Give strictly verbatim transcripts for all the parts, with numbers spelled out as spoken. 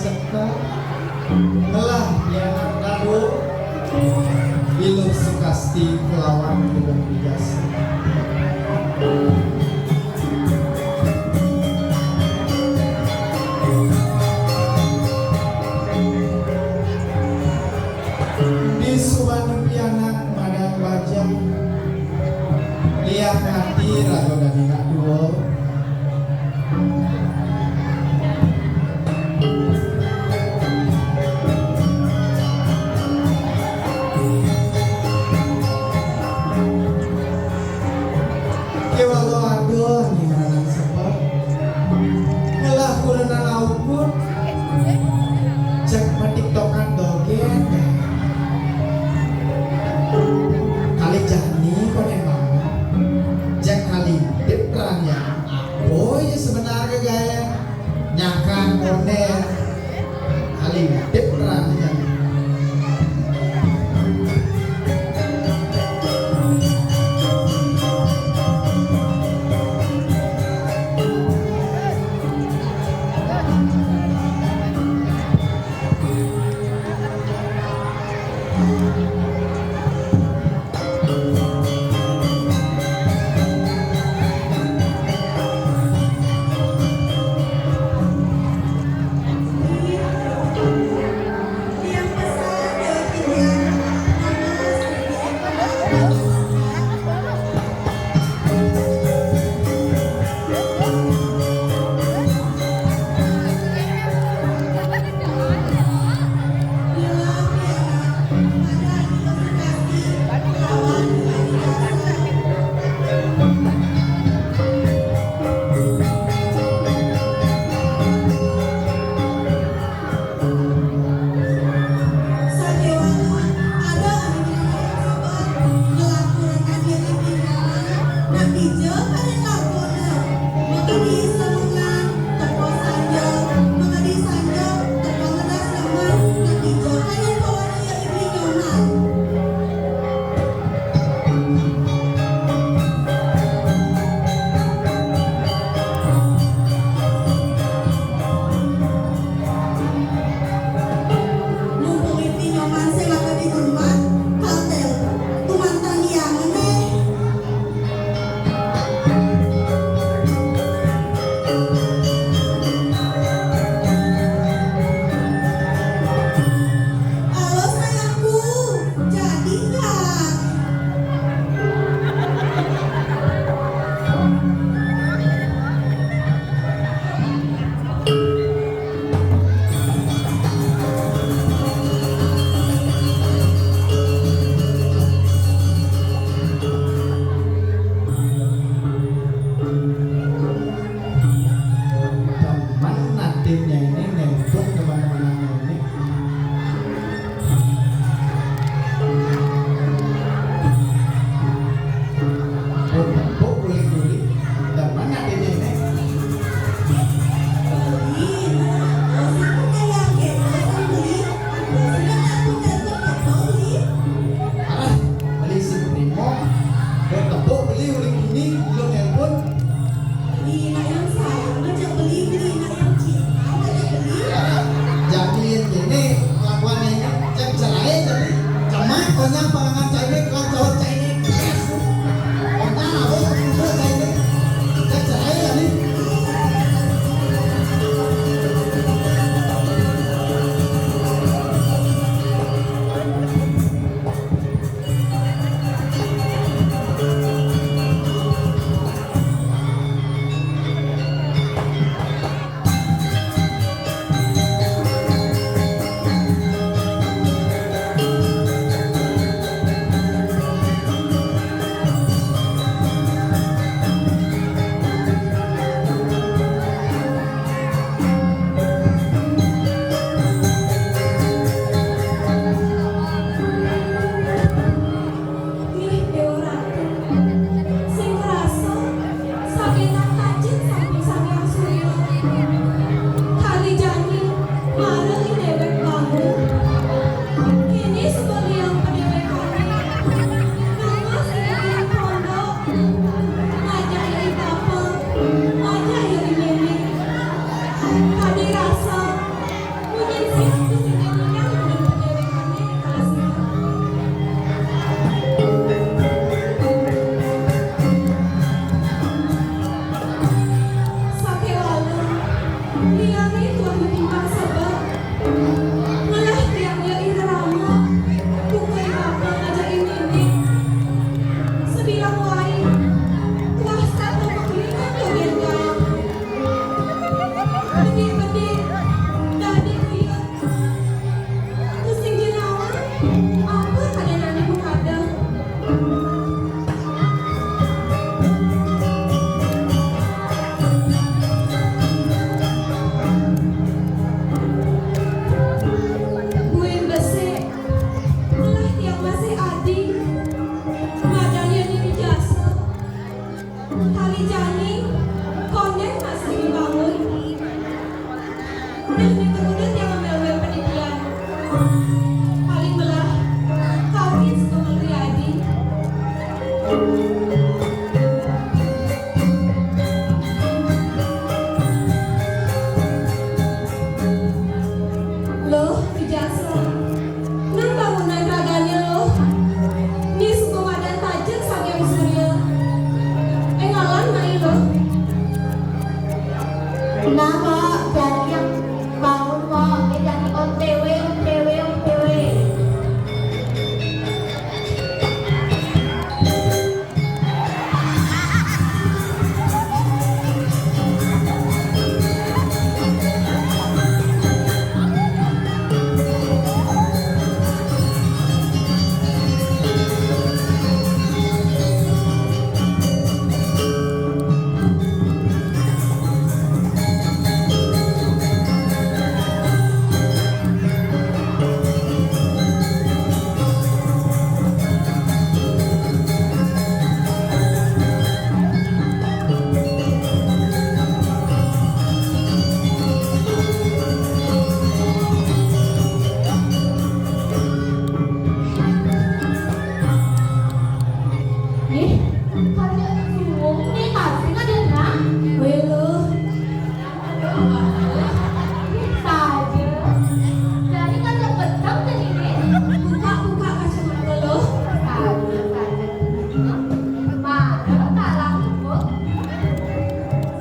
Serta ngelah pianak dado, Iluh Sukasti kelawan Iluh Wijasa. Di subaning pianak madan bajang, liak ati raga dadi nak tua. Kéwala ada né aran sebab ngelah kurenan aukun, cek matiktokan dogén. Kali jani koné mama, cek kali dip ranya. Apa ya sebenarnya gaya? Nyakan koné. Kali dip ranya. Paling belah, kawin suka malu adi. Loh, Ki Jason. Nang bangunan ragané, Loh. Ni suba madan tajek saking surya. Énggalan mai, Loh. Nah, Mak, jani yang bangun, Mak. Né jani O T W, O T W, O T W. Ih, kada suwung né, kasih kada nak. Wéh, Luh. Saja. Jani kada peteng jani né. Buka, buka kacamata, Luh. Saja, saja. Mana kalah, Bu?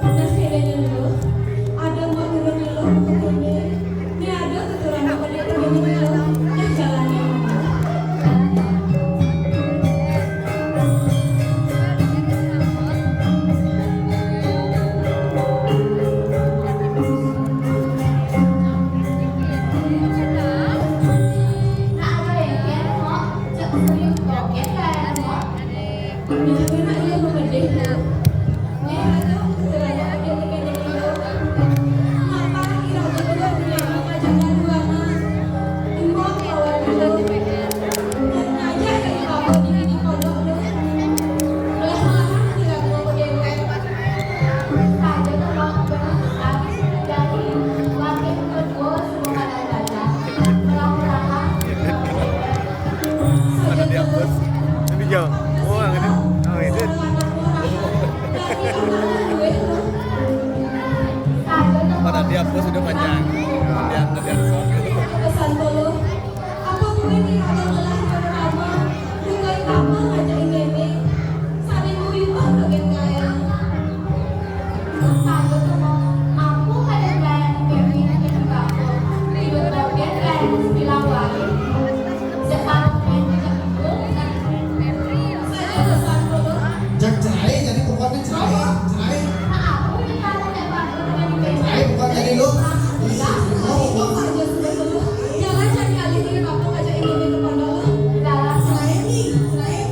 Nah, kéné, Luh. Ada mak guru, Luh, kéné. Né ada tuturan apa dia pergi, Luh. Nah, jalannya. Ada di atas. Ini jauh. Oh, yang ini. Oh, ini. Pada di atas sudah panjang. Di atas, di atas. Pesan dulu. Apa mungkin nih kalau lelah pertama? Bukan apa ngajak ini. Saling murid baru kan, guys. Jak cerai, jadi pokoknya cerai, cerai. Cerai, pokoknya jadi lu. Jangan jadi alih diri, Bapak ngajak ini ke pondok. Cerai nih, cerai.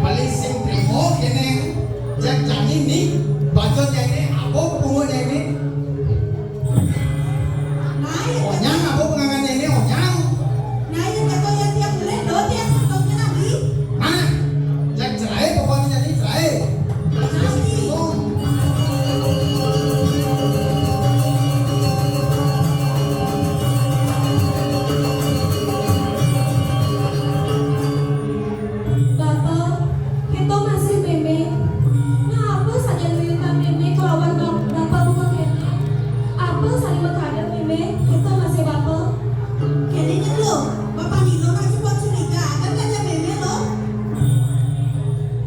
Paling sing trima kéné, jak jani nih, bacot jani, apa pungut jani? Onyang, apa pengangan jani, onyang? Nah, yang kata yang tiap bulan, do, tiap potongnya nabi. Nah, jak cerai, pokoknya jani cerai. Cerai. Bapa, kita masih mémé. Nah, apa saja lilitan mémé kelawan bap-, bapa buka kéné? Apa saja makada mémé, kita masih bapa? Kéné nyet lo, bapa Nilo nak cepat curiga, ada saja mémé lo.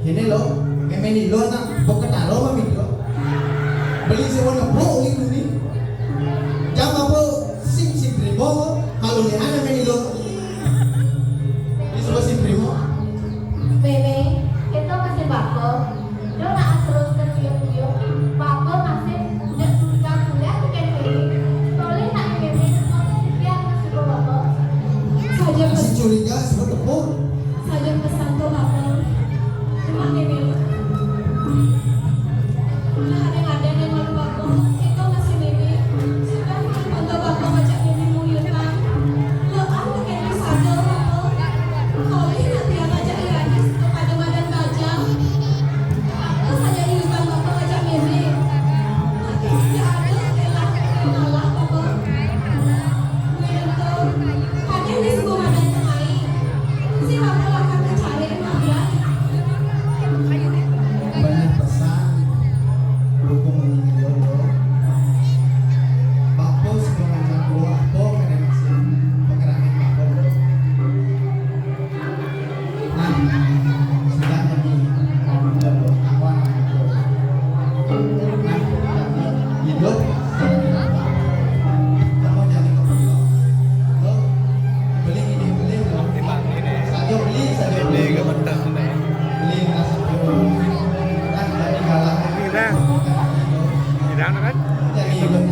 Kéné lo, mémé Nilo nak buka talo mami lo. Beli sewa nepuk ini. Jam apa sing sing terima, kalau ni anak mémé Nilo. Ini semua sing terima. Mémé, kita masih bapa. Dona terus tercium-cium, bapa masih jak suka kuliah di kene. Toleh nak mémé, masa sekian masih bawa bapa. Saja masih curiga, sebut tepuk. Saja pesan tu bapa. Cuma mémé. Nah, ada-ada yang malu bapa. Beli ini, beli loh. Saja beli, saja beli. Beli ke mentah nih. Beli nasi. Kan jadi kalah. Tidak. Tidak kan? Jadi betul.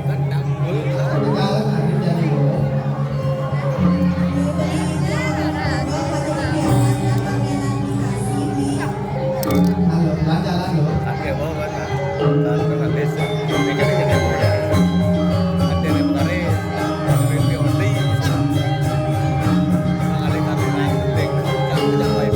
Kan dangdut. Jalan hari jadi loh. Halo, jalan loh. Oke, mau kan? Nah, itu kan biasa. Ini kan jadi ada yang menarik, ada yang only. Ada yang penting, jangan, jangan main.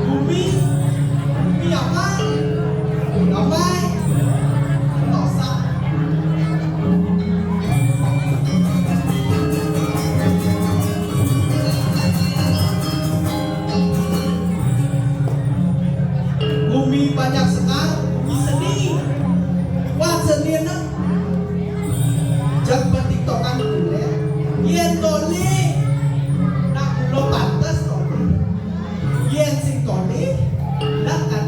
Bumi, bumi apa? Damai, Sentosa. Bumi banyak sekar, bumi seni. Wah, seni enak. Jak batik tokan kulé. Yén tolih, nak mula pantes tolih. Yén sing tolih, nak kan.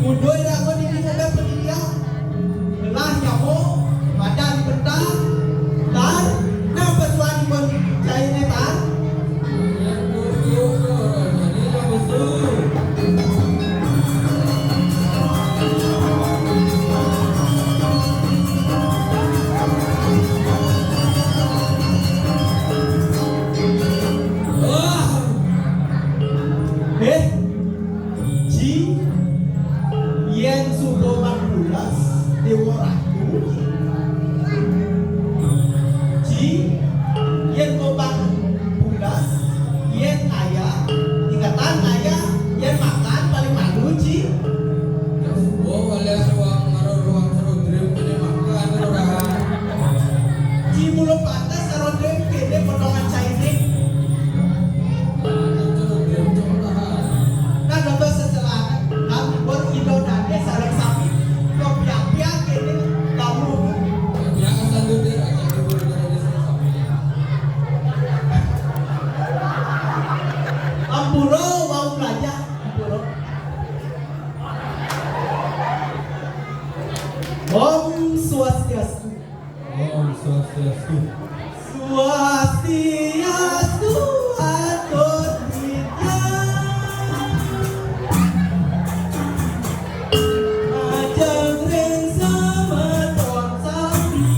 Kudu ya, aku ini ngombe pendidikan. Lah nyamuk, badan bentang, tar, napa suanipun cainé, tar? Wah. Eh, Ji, yén suba mampulas Déwa Ratu. Ji, yén suba mampulas, yén ngayah, ingetan ngayah, yén makan paling malu, Ji. Wong alias ruang ngaruh ruang seru dream kéné makan, Lurahan. Ji mula pantes karo dream kéné potongan cainé. Nah, dados seselanan, lan pun Ida dané sareng sami, kepiak-piak kéné kamu. Kepiak sandut ya, aja dulu dari sesami. Ampura, wau belajar, ampura. Om Swastiastu. Om Swastiastu. Swastiastu, atur titiang. Majeng ring semeton sami.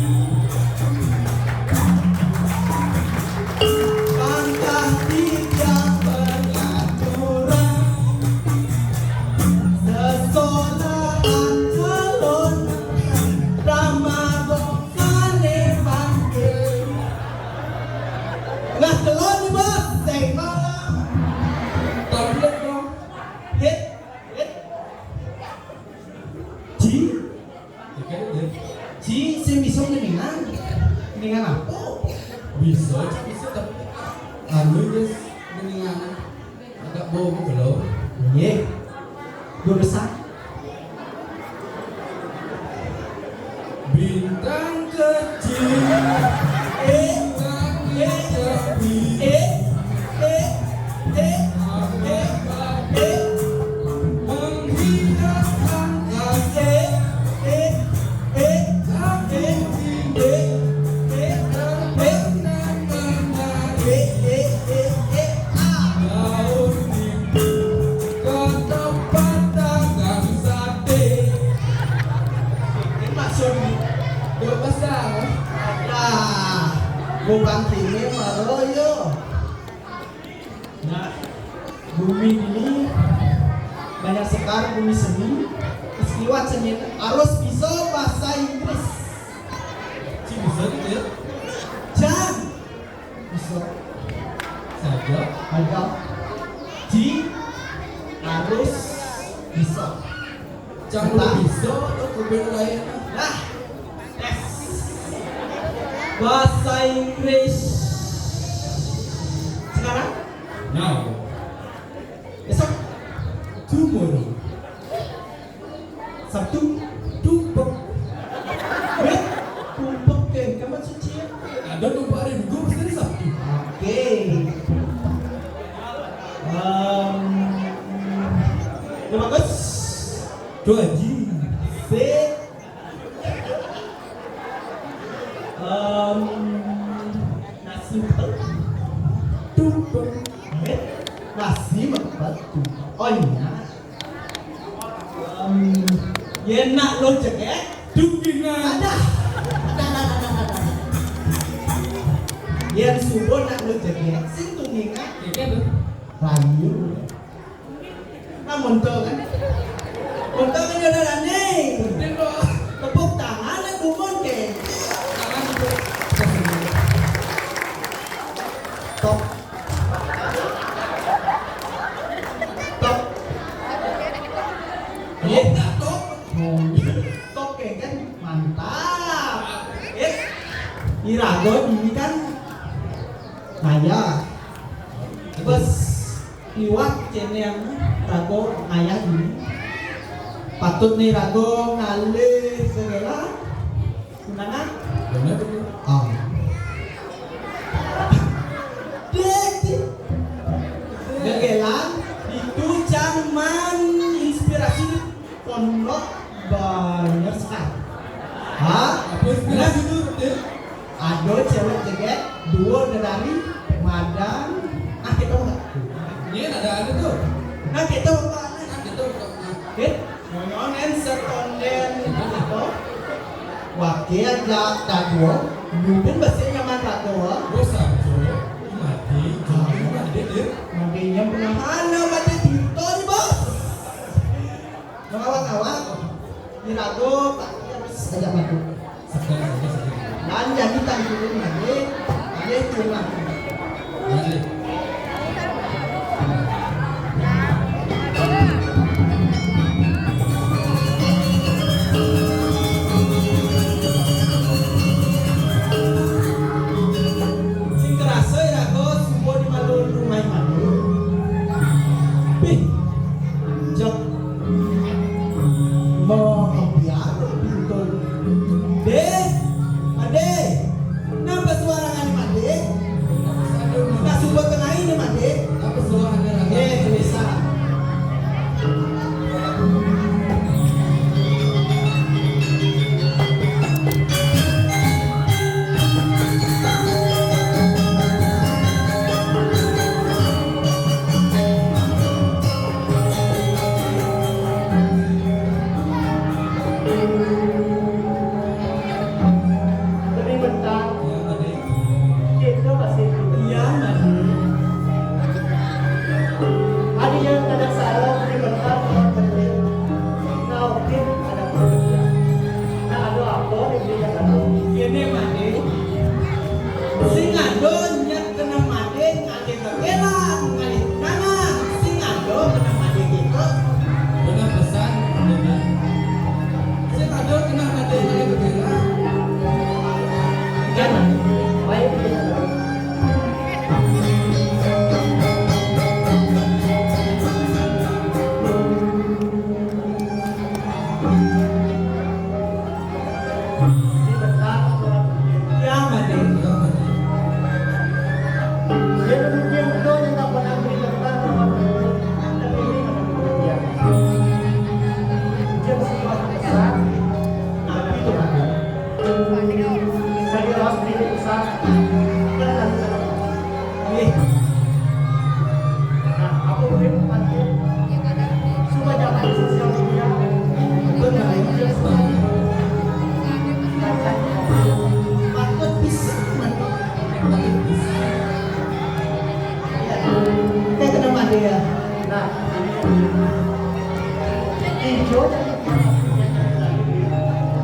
Pangkah titiang pengaturan. Sesolahan selon Rama Bongkane Pangkil. Lah, telon nih, Bos. Sing malam. Komplit dong. Hit, hit. Ji. Ji, sing bisa ngeningan. Ngeningan apa? Bisa, Ji, bisa, tapi anu, Ji, ngeningan. Agak bau gitu loh. Nggih. Durusang. Bintang kecil. Eh, eh, eh, eh, eh, eh, eh. Menghias angkasa. Eh, eh, eh, eh, eh. Nah, gua bangkinin baru yuk. Nah, bumi ini banyak sekali bumi seni. Terus liwat seni harus bisa bahasa Inggris. Ci bisa gitu ya? Jangan bisa saja. Ada. Ci harus bisa. Cang lu bisa atau kuben lain? Nah, tes bahasa Inggris sekarang. Now. Besok. Tomorrow. Sabtu. Tumpek. Wait, tumpek ke kamar suci ya? Ada tumpek hari Minggu, pasti hari Sabtu. Oke. Em, ya bagus. Tuh, Haji. Sip. Em, nasi mepet. Tumpeng. Eh, nasi mepet. Oh iya. Em, yen nak lo jegek. Dumpingan. Ada. Yen subuh nak lo jegek, sing tungingan. Iya, tuh. Rayu. Nah, monto kan? Monto kan ya udah nih. Tepuk tangan yang bukan ke. Top. Top. Iya, top. Top ya kan? Mantap. Eh, irago ini kan. Nah, ya. Bos. Iwak cene yang rago ngayah dulu. Patut nih rago ngalih segala. Undangan? Bener tuh. Oh. Dek, dek. Gegelan itu cang man inspirasi. Pondok banyak sekali. Hah? Apa inspirasi tuh, Dek? Ada cewek jeget, dua dedari, madan, ah, kita enggak. Ini ada, ada tuh. Nah, kita enggak. Nah, kita enggak. Eh, nyonen setonden apa? Wakil aja tak dua, mungkin bahasa nyaman tak dua. Bos aja, mati, jadi mati, Dek. Makanya pernah mana mati pintu nih, Bos? Mengawak-awak, dirago, Pak, harus ajak madu. Sekarang, sekarang, sekarang. Dan jadi tangkilin madu, ada curang. Mari. Sing kerasa ya, Gus, semua di malu rumah malu. Pih, jok. Mau biar pintu. Deh, Ade, napa suara kan Ade? Tak suka tengah ini, Ade. Apa suara ada? Eh, bisa. Lebih bentar. Kita masih. Iya, Made. Ada yang tak ada salah, lebih bentar, kalau penting. Nah, oke, ada pekerja. Nah, ada apa, lebih ada. Ini, Made. Sing ada niat kena Made, ngalih kekelan, ngalih kenangan. Sing ada kena Made kita. Benar pesan, benar. Sing ada kena Made, ngalih kekelan. Kan, baik, benar. Ih. Nah, apa boleh mati? Cuma jangan sosial media. Betul, nah, itu yang sebenarnya.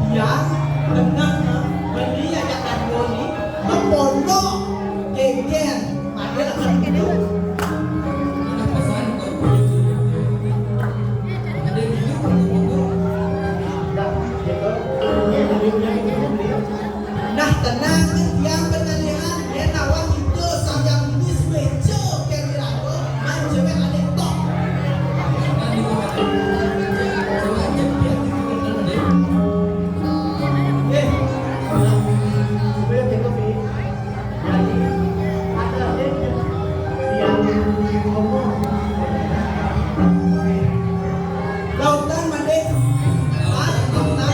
Yang tenang, beli aja tanggul nih, ke pondok, genggen, ada lah. Nah, tenang, yang pertandingan, ya, nawan itu sambil nulis meja, kayak Mirado, main cewek ada tok. Eh, supaya kita, Pi. Jadi, ada aja yang ngomong. Lautan Made. Lautan.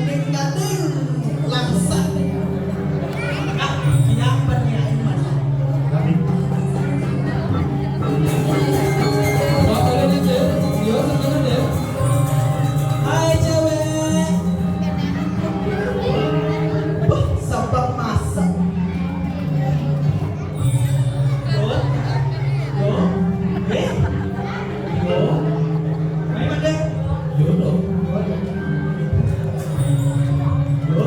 Ding gading langsat. Ah, kiamban ni aing mah. Hai cewek. Wah, sabab masak. Yo. Yo. Eh? Yo. Mai mana? Yo, lo. Yo.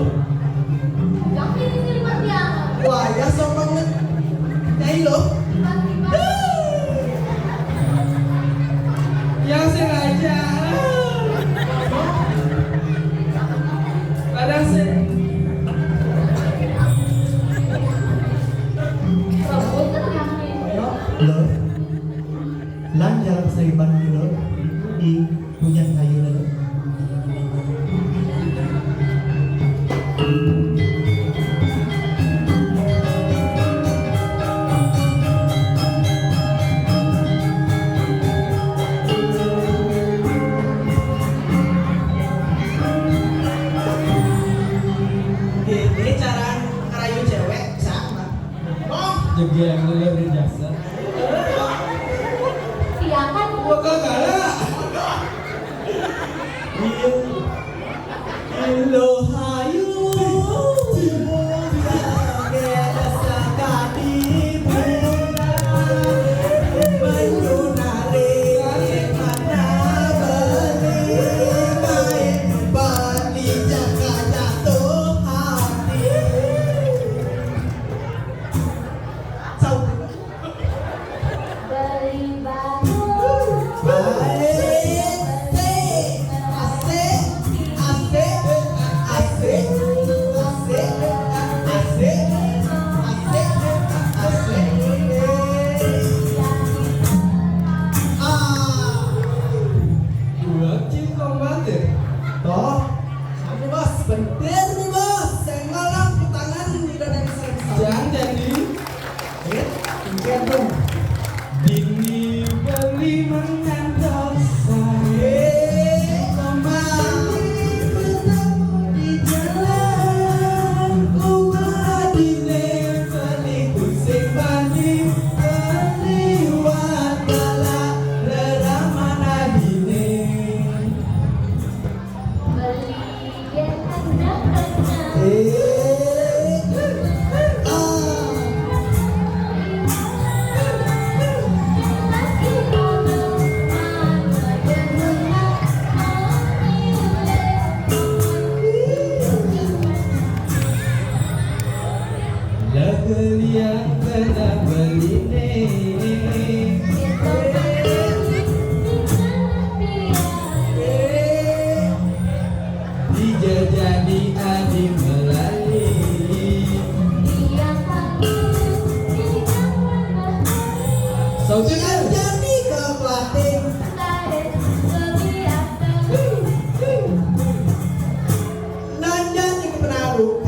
Wah, ya sombong nih. Nyai lo. Yang sengaja. Padahal sih. Lo, lancar saiban lo di hujan kayu lo. Ini cara ngerayu cewek, sama. Jegeng lu ya, beri jasa. Silakan. Gua kagak. Iya. Lo hayu. Beli baru. Baik. Asik, asik, asik, asik, asik, asik, asik. Ah. Dua cing kombatir. Toh. Aduh, Bos, bentar nih, Bos. Saya malam tangan tidak ada yang selesai. Jangan jadi. Eh, hujan dong. Dini beli mangan dosa. Eh, mama. Di jalan, uma dine, beli pusing bani, beli watala, reramana dine. Beli Lagu liang kena beli nih. Dijajani adi melali. Sautin. Dijajani ke pelatih. Nanjani ke penaruh.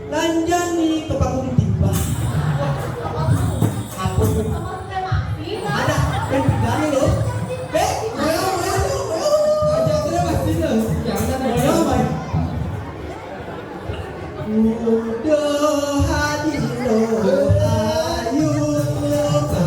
Nanjani ke panggung tiba. Apa tuh? Ada yang tinggal lo. Eh, ayo, ayo, ayo. Aja sudah pasti lo. Jangan ada. Ayo, ayo. Udah hadir lo, ayo lo.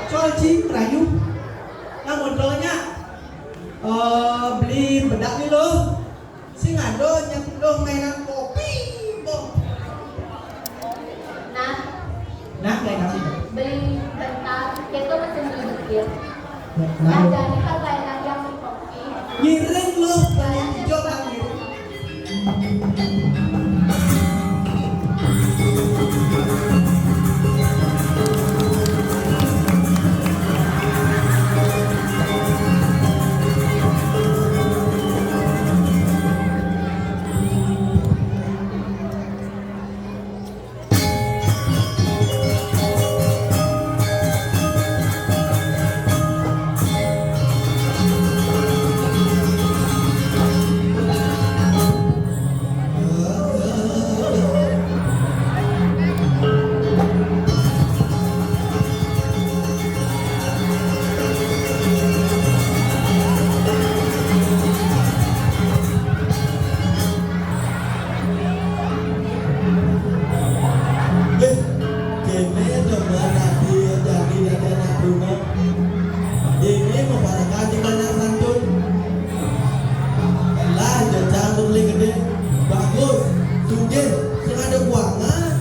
Col, Ci, merayu. Nang modalnya, eh, beli bedak nih loh. Sing ado nyet loh mainan kopi, boh. Nah, Nah, kayak nasi. Beli bentar, kita pesen beli bekit. Nah, nah, jadi kalau kayak nasi yang kopi. Ngiring loh, beli hijau kan ngiring. Wéh, kéné demen ati jadi dadi anak gunung. Ini masyarakat di banyak santun. Lah, jajang beli gedé. Bagus, sugih, sing ada kuangan.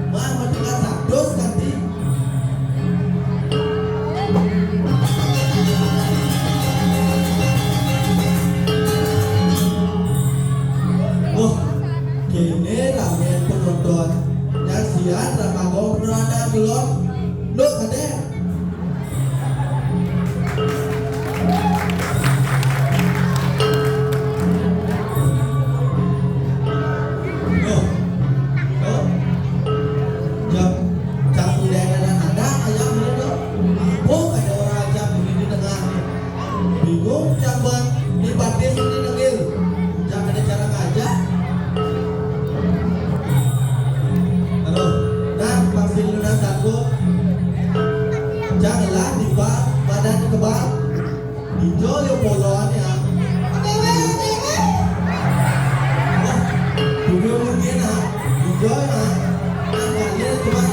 Mah, mendengar sados kanti. Wah, kéné ramé penonton. Nyaksian drama gong Purana Gelong. Loh, kadé. Loh, loh. Jam, jam udah ada, ada ayam dulu. Apa ada orang ajak begini dengan bingung, Cang, ban, ini batis ini dengil. Cang, ada cara ngajak. Aduh, nah, vaksin lu nah satu. Cang lah, di ba-, badan kebal. Hijau ya polon ya. Wah, hijau mungkin, ah. Hijau, ah. Nah, kalian coba.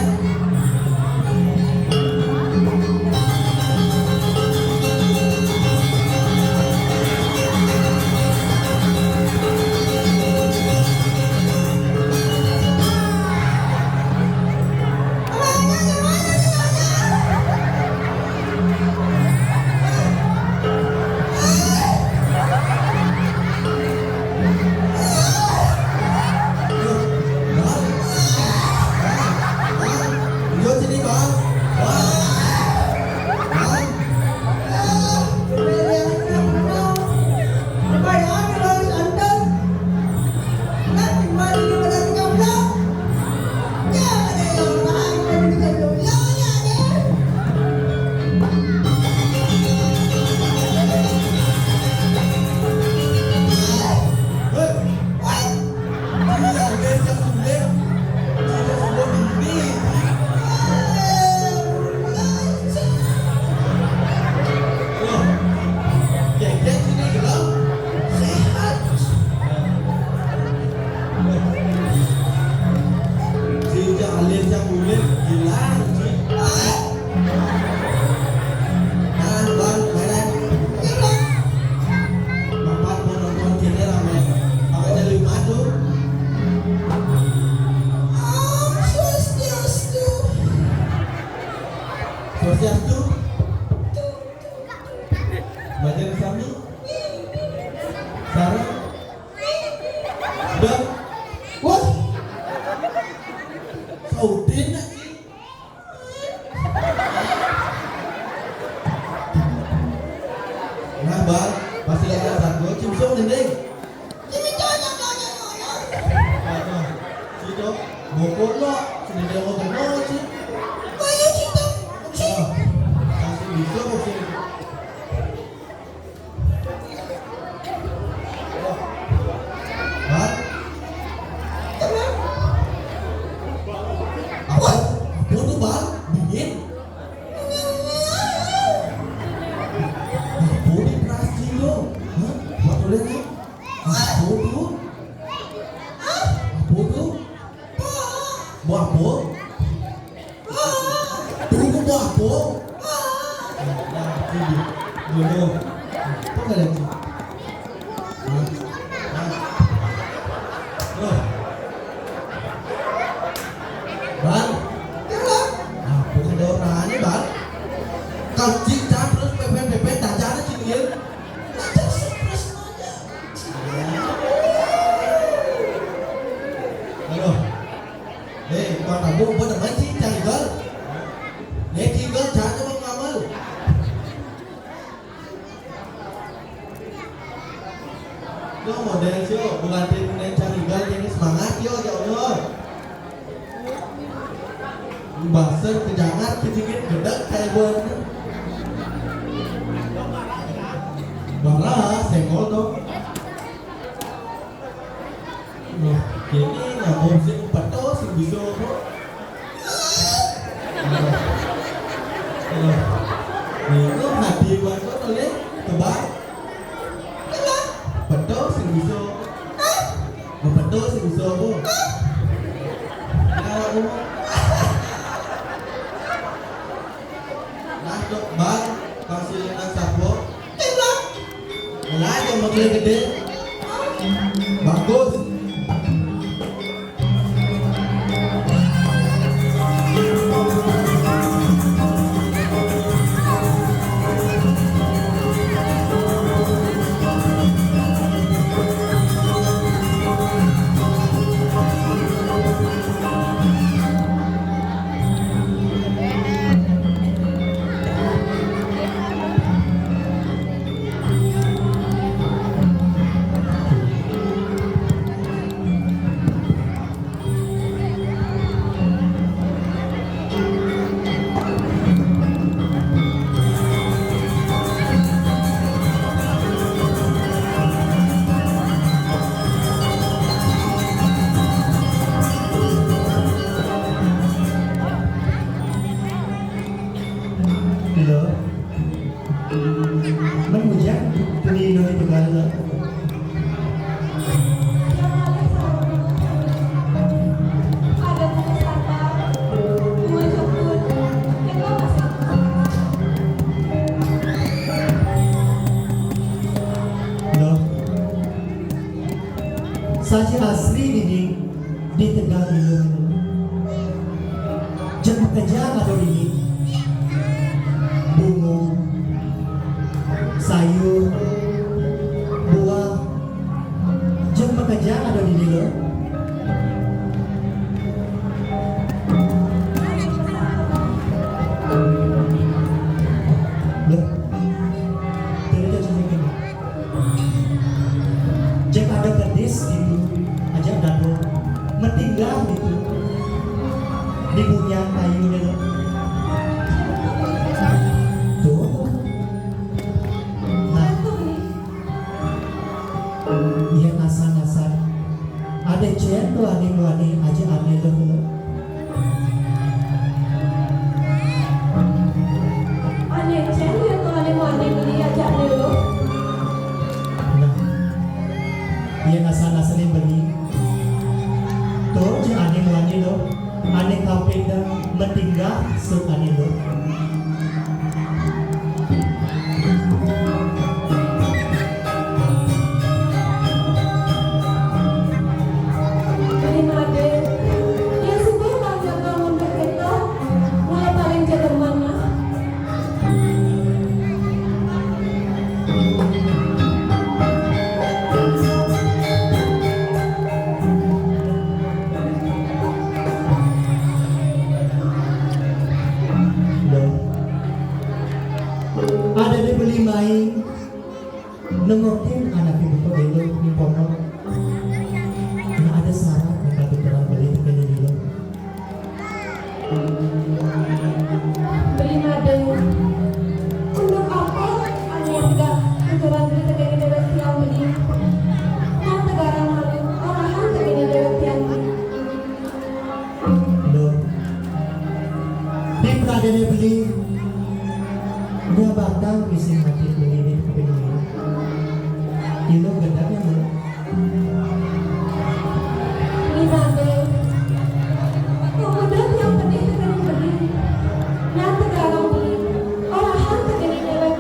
Om Swastiastu. Swastiastu. Belajar sami. Sareng. Dan. Wah. Saudin. Nah, Bang, pasti ada satu cimsung dinding. Sini, Cok, Cok, Cok, Cok, Cok. Apa? Sini, Cok. Bokor lo, sini dia mau kenal, Cik. Ayo, Cik, Cok. Cik. Ah, kasih bisa kok sini. Hah? Apa? Apa tuh, Bang? Dingin? Apa di plastik lo? Hah? Apa tuh, Len? Apa tuh? Apa tuh? Buah apa? Jodoh. Apa nggak ada, Cik? Hah? Hah? Loh. Bang. Apa ada orangnya, Bang? Kalau Cik Cak terus pepet-pepet, tak ada, Cik, ya. Macam stres aja. Halo. Eh, Pak Tabu, apa namanya sih? Cari gol. Eh, tinggal jangan mau ngamal. Yo, model sih, bukan tim yang cari gol, yang semangat, yo, ya Allah. Basar, kejangan, kejingit, gedek, kayak buat. Bara, senggol dong. Loh, ini nyambung sing peto sing bisa apa? Loh. Loh. Ini hati buat kau tuh ya, kebang. Peto sing bisa. Mau peto sing bisa apa? Nah, aku mau. Nah, Dok, Bang, Bang Silingan Sapo. Lah, yang motornya gede. Bagus. Halo. Men hujan, tuni nuni tegal. Loh. Saji asri dini di tegal ilung. Jeng pekerja ada dini. Bungo, sayur, buah. Jeng pekerja ada dini lo. Loh, dari tadi ini. Cek ada gadis gitu, aja dado, metinggah gitu di bunian kayu gitu. Tuh. Nah, iya, nasan-nasan. Ada cen tuh, ane muane aja ane deh lo. Ane cen ya tuh, ane muane beli aja ane lo. Nah, iya, nasan-nasan yang beli. Tuh, cen ane muane lo. Ane kapeda metinggah suk ane lo. Ane made, yang suka banget bangun berketa, mulai paling jademan nah. Ada di beli main, nengokin anak ibu kok dulu di pondok. Nah, ada syarat minta tukeran beli tukeran dulu. Beli made. Untuk apa ane tiga tukeran beli tegene dewek tiang beli? Nah, tegarang malu, orahan tegene dewek tiang beli. Loh. Di pradene beli. Dia batang isi hati beli di keping beli. Ilo gedangnya, Loh. Ni babe. Kok udah yang pedih dengan pedih. Nah, tegarang pedih. Orahan tegene dewek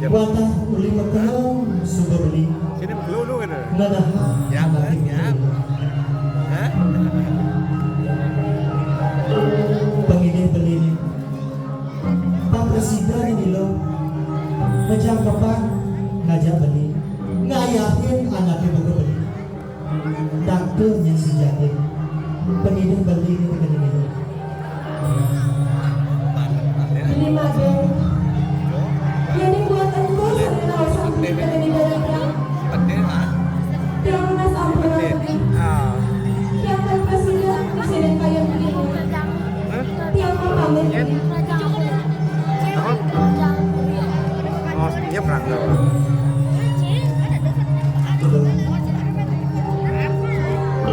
Wantah uli makelem suba beli. Sini makelem dulu kan? Ngadahang. Ya, anak ya. Hah? Pangidih beli ni. Pang prasida ni Ilo. Majangkepang ngajak beli. Ngayahin anake buka beli. Dakta nya si Jatin. Pangidih beli ni tekeni Ilo. Beli magang. Nyadi buat engkau sami raos beli tekeni beli. Tiang nunas ampura beli. Tiang tanpa sida, sida kayun beli. Tiang mapamit. Oh, iya, perang.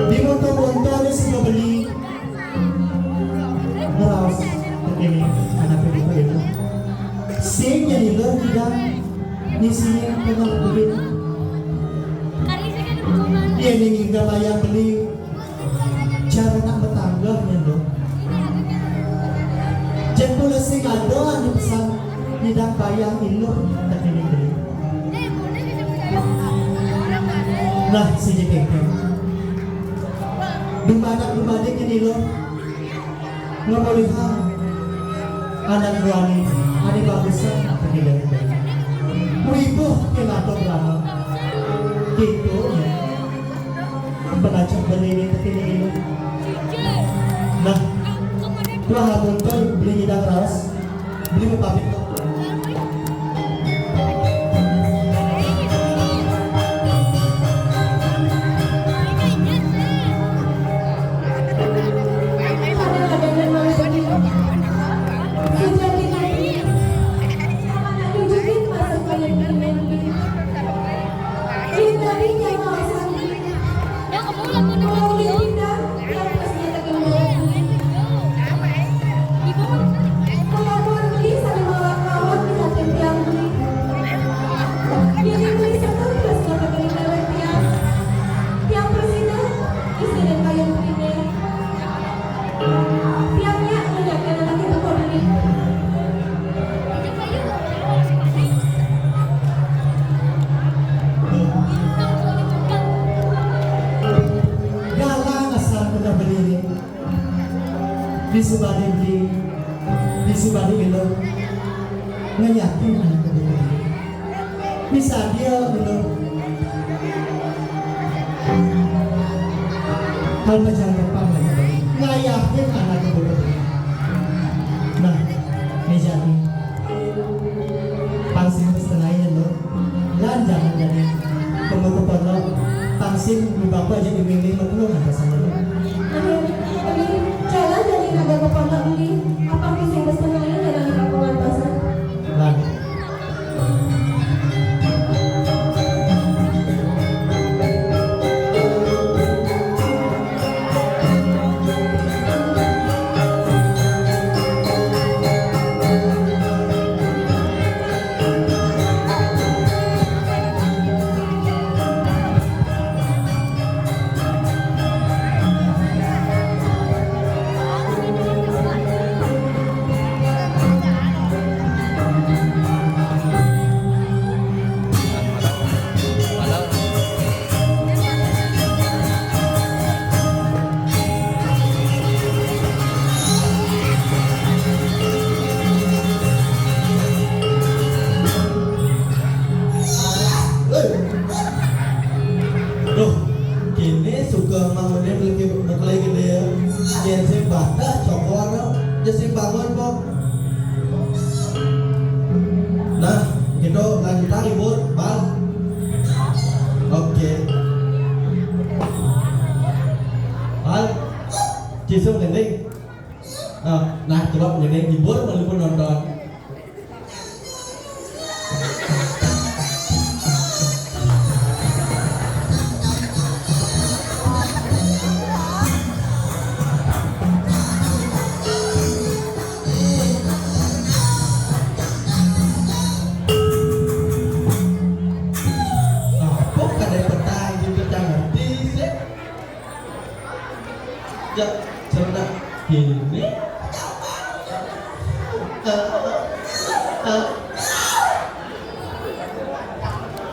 Di monto-monto ni sida beli. Ngeraos tekeni anake buka Ilo. Sing nyadi Ilo ngidang ngisinin tengah bebin. Yén ngidang payah beli cara nak betangga nyen Ilo. Jen mula sing ada ane pesan ngidang payah Ilo tekeni beli. Nah, sing kengkeng. Dumadak-dumadik nyen Ilo. Ngamolihang anak buahne ane bagusan tekeni beli. Wibuh ke lato brana. Gitu, ya. Pengajak beli ni tekeni Ilo. Nah, tuah amun tu beli ngidang raos. Beli mapamit. Galang asal kena berdiri. Di sebalik di, di sebalik ila. Ngayatin anak kedua. Bisa dia ila. Hal macam depan lagi. Ngayatin anak kedua. Nah, meja ni. Pangsin setengahnya lo. Lan jangan jadi pembuka pondok, pangsin di bapa jadi mimih maklum ada sama. Amin. Amin. Jalan jadi naga ke pondok ini, apa mungkin bersenangnya jalan di kampung Antosan? Lan. Duh, kene suka mah ngene beli ke bekelai gede ya. Yen sing batas cokor, yen sing bangun kok. Nah, gitu lanjutan libur, Bal. Oke. Bal, cisuk ngending. Nah, nah, coba ngending libur walaupun nonton. Apa kadang petang gitu, tak ngerti sih. Ya, cerita ini.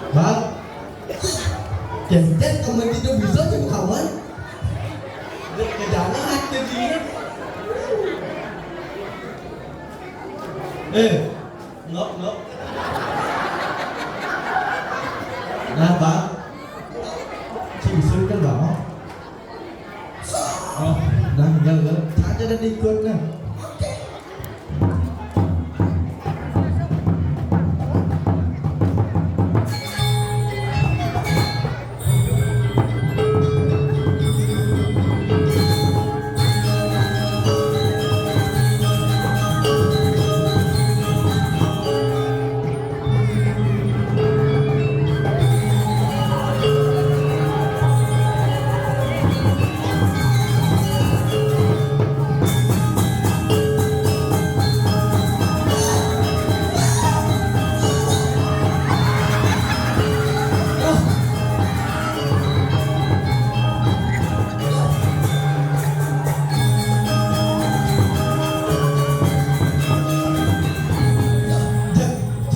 Bang, jengjet kamu tidak bisa cuma kawan. Dia kejangan ke dia. Eh, ngok, ngok. Nah, Bang. Cik Bisul kan, Bang? Oh, nah, enggak, enggak. Saja dan ikut, nah.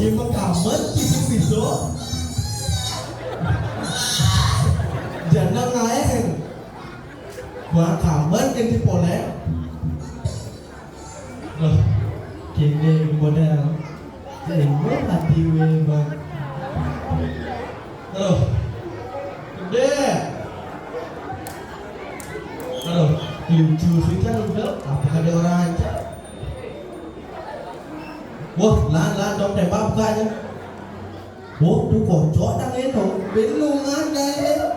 Jemekamen pisuk-pisuk. Jangan ngaeng. Gua kamen yang dipoleh. Loh, gini model. Ini hati we, Bang. Aduh. Gede. Aduh, lucu sih kan udah. Apa ada orang aja? Wah, lan, lan, dong tembak bukanya. Wah, tuh kocok nang itu. Belum ada ya.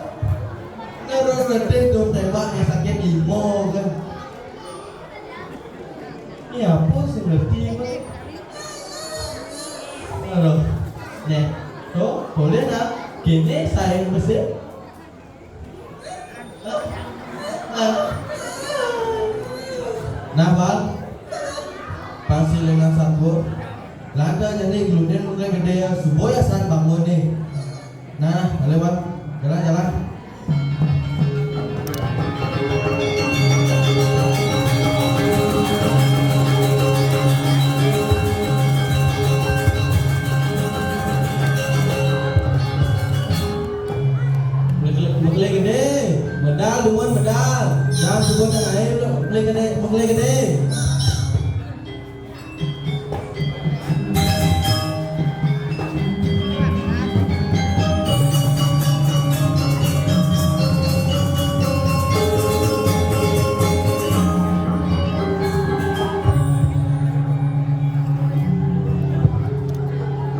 Nero rete dong tembak yang sakit limo kan. Ini apa sih ngerti, Bang? Aduh. Nih, tuh, boleh nak? Gini saya mesin. Nah, Bang. Pasti lengan sanggup. Lada jadi geludin mulai gede ya. Subuh ya san bangun nih. Nah, lewat. Jalan, jalan. Mekle gede, medal dumun medal. Jangan sebut yang lain, mekle gede, mekle gede.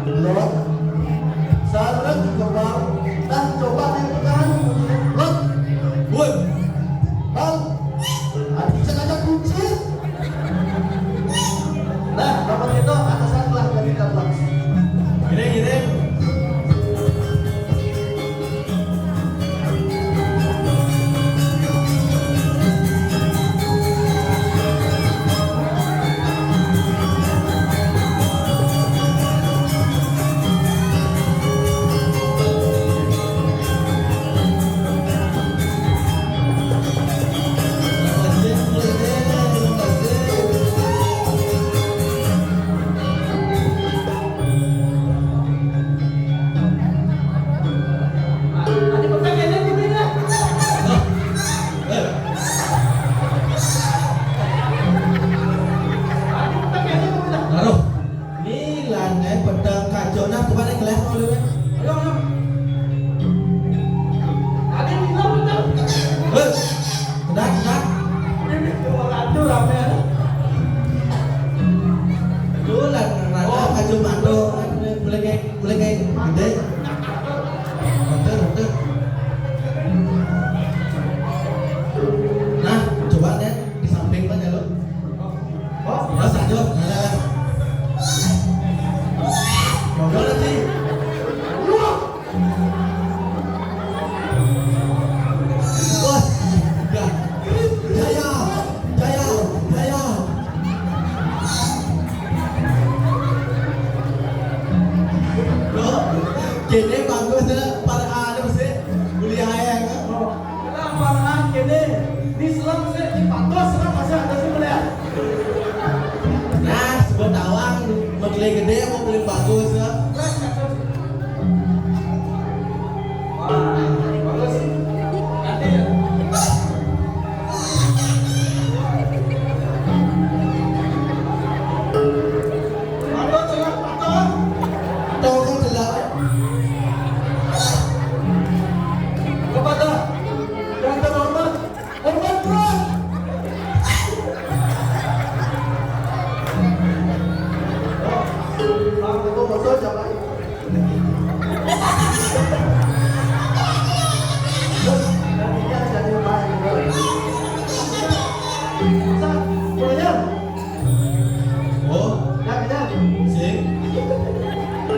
Belum. Sareng kebang, nah, coba dipegang. Lot. Woi. Bang. Aduh, bisa ngajak kunci. Nah, nomor itu, atas, atas lah, jadi dapat. Gini, gini. Taruh. Ni lanai pedang kaco nah, coba naik kelas dulu, eh. Ayo, ayo. Tadi bilang betul. Eh, tenang, tenang. Ini orang tuh rame, eh. Betul lah, rada kaco mandor, kan, boleh kayak, boleh kayak gede. Betul, betul. Nah, coba deh, di samping mana lo? Oh, ya, lanjut. Nah, nah, nah. Ngobrol lagi. Wah, ya. Jaya, jaya, jaya. Bro, kene bagus ya, para anu sih, kuliah ya, kan? Kenapa, ah, kene? Di selang sih, di patos, selang masih ada sih, boleh ya? Nah, sebut awang, mau beli gede, mau beli bagus ya.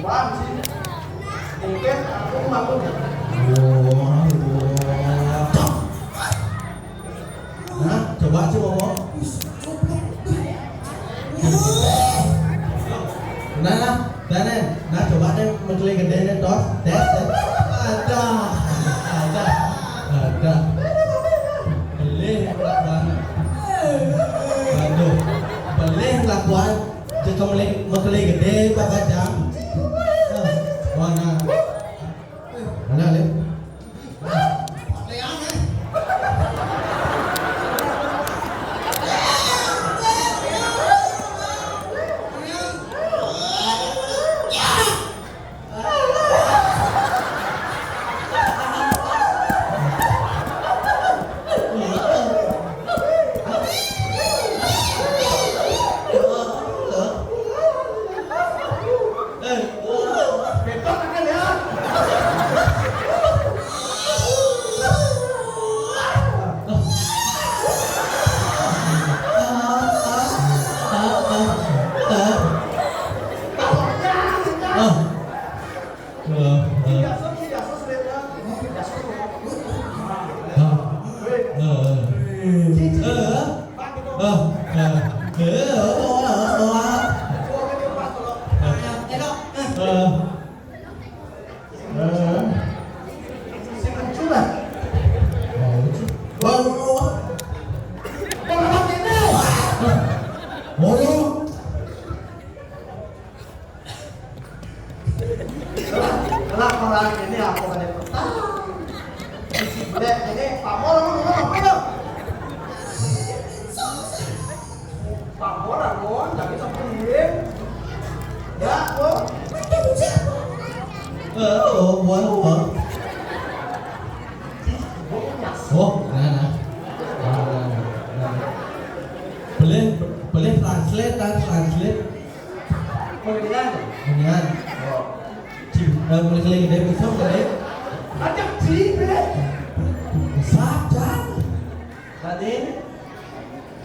Apaan sih? Dempet, aku malu. Wah, wah. Nah, coba, coba ngomong. Nah, nah, nah, nah, nah, coba deh, menteri gede deh, tos, tes, tes. Ada, ada, ada. Beli, Bang. Aduh, beli kelakuan. Cek menteri, menteri gede, Pak Kajang. Mana? Mana, Lin? Laporan ini apa ada petang? Ini pamor lu dulu apa lu? Pamor aku jadi sepiring. Ya, aku. Eh, oh, buat apa? Oh, nah, nah. Nah, nah, nah. Boleh, boleh translate, kan, translate. Mendingan. Mendingan. Oh. Ci, eh, boleh keliling deh, bisa, boleh? Ajak ci, boleh. Bisa, Cang. Tadi,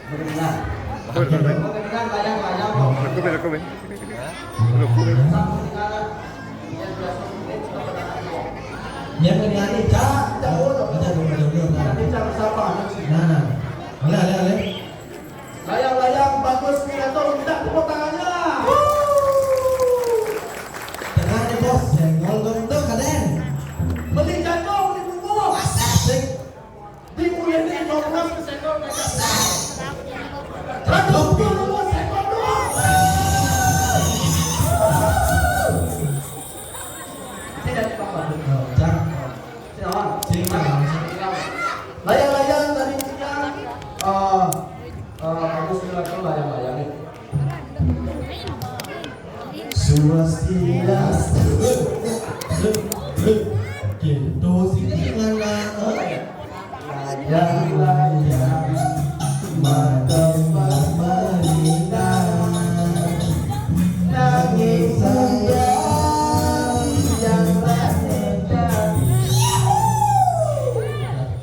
mendingan. Mendingan, layang, layang. Oh. Aku, aku, aku. Yang mendingan nih, Cang. Cang, boleh. Aja dulu, aja dulu. Nanti Cang siapa? Nah, nah. Boleh, boleh, boleh. Layang-layang bagus pidato, minta tepuk tangannya. Tenang nih, Bos, senggol gendong, Kaden. Beli jago, beli bungkus. Asik. Di U I N di Komnas senggol gajah. Satu dua, senggol dua. Tidak apa-apa. Oh, Cang. Sinawan. Sing, Cang. Layang-layang tadi siang, eh, eh, bagus juga tuh layang-layang nih. Swastiastu. Gitu sih, gimana? Layang-layang, mata pemerintah. Nangis saja, yang rakyat.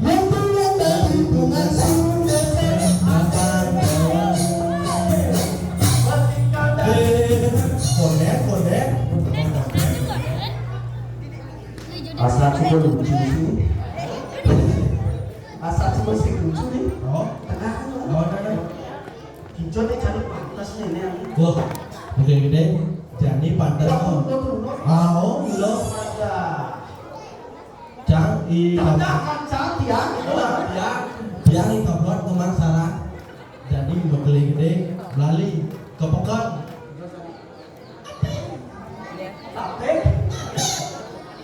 Yang punya dari bunga sungguh apa doang. Eh, konek, konek. Asal cuma lucu sih. Asal cuma si lucu nih. Oh. Tengah. Oh, tengah. Kincot nih cari pantas nih, nih. Wah, gede-gede. Jadi pantas. Wah, tuh, tuh, tuh, tuh. Ah, oh, gila. Ada. Cang, i, Cang, Cang, Cang, tiang, itu lah. Tiang, tiang, i, kabuat, teman, sarang. Jadi, bekeli gede, belali, ke pekan. Tapi,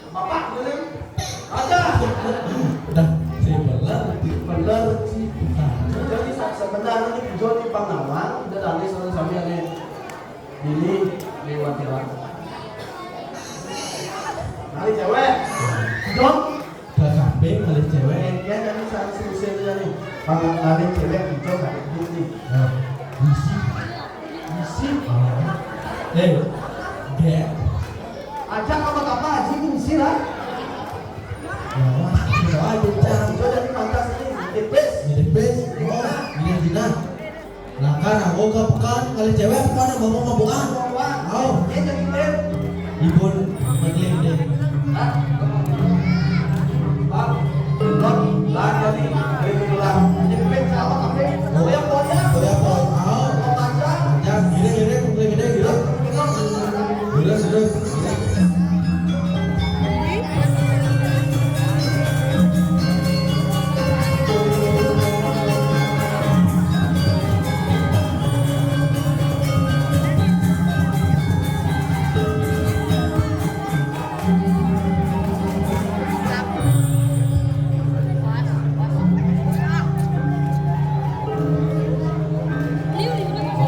Bapak, boleh? Ada. Dah, si beler, si beler, si. Jadi, sa-, sebenarnya ini Joni Pangawan, udah tadi sore sampai nih. Ini lewat jalan. Nari cewek. Jok. Ke kafe ngalih cewek. Iya, kan, saya sih usir dia nih. Kalau ngalih cewek, Jok, ada duit nih. Nah, isi. Isi. Oh. Eh, gak. Ajak sama Bapak Haji ini isi lah. Ya, wah, kita aja, Cang. Jok, jadi pantas ini. Tipis. Jadi pes. Oh, iya, Cina. Lah kan aku ke pekan, kali cewek pekan sama mau mabukan. Mau, Pak. Mau. Dia jadi tim. Ipun ngeklin deh. Hah? Bang, Bang, Bang, tadi, Bang, Bang, ini pemain siapa, Bang? Oh, yang punya. Oh, yang punya. Oh. Oh, panjang. Panjang, gini, gini, gini, gini, gini. Terus, terus.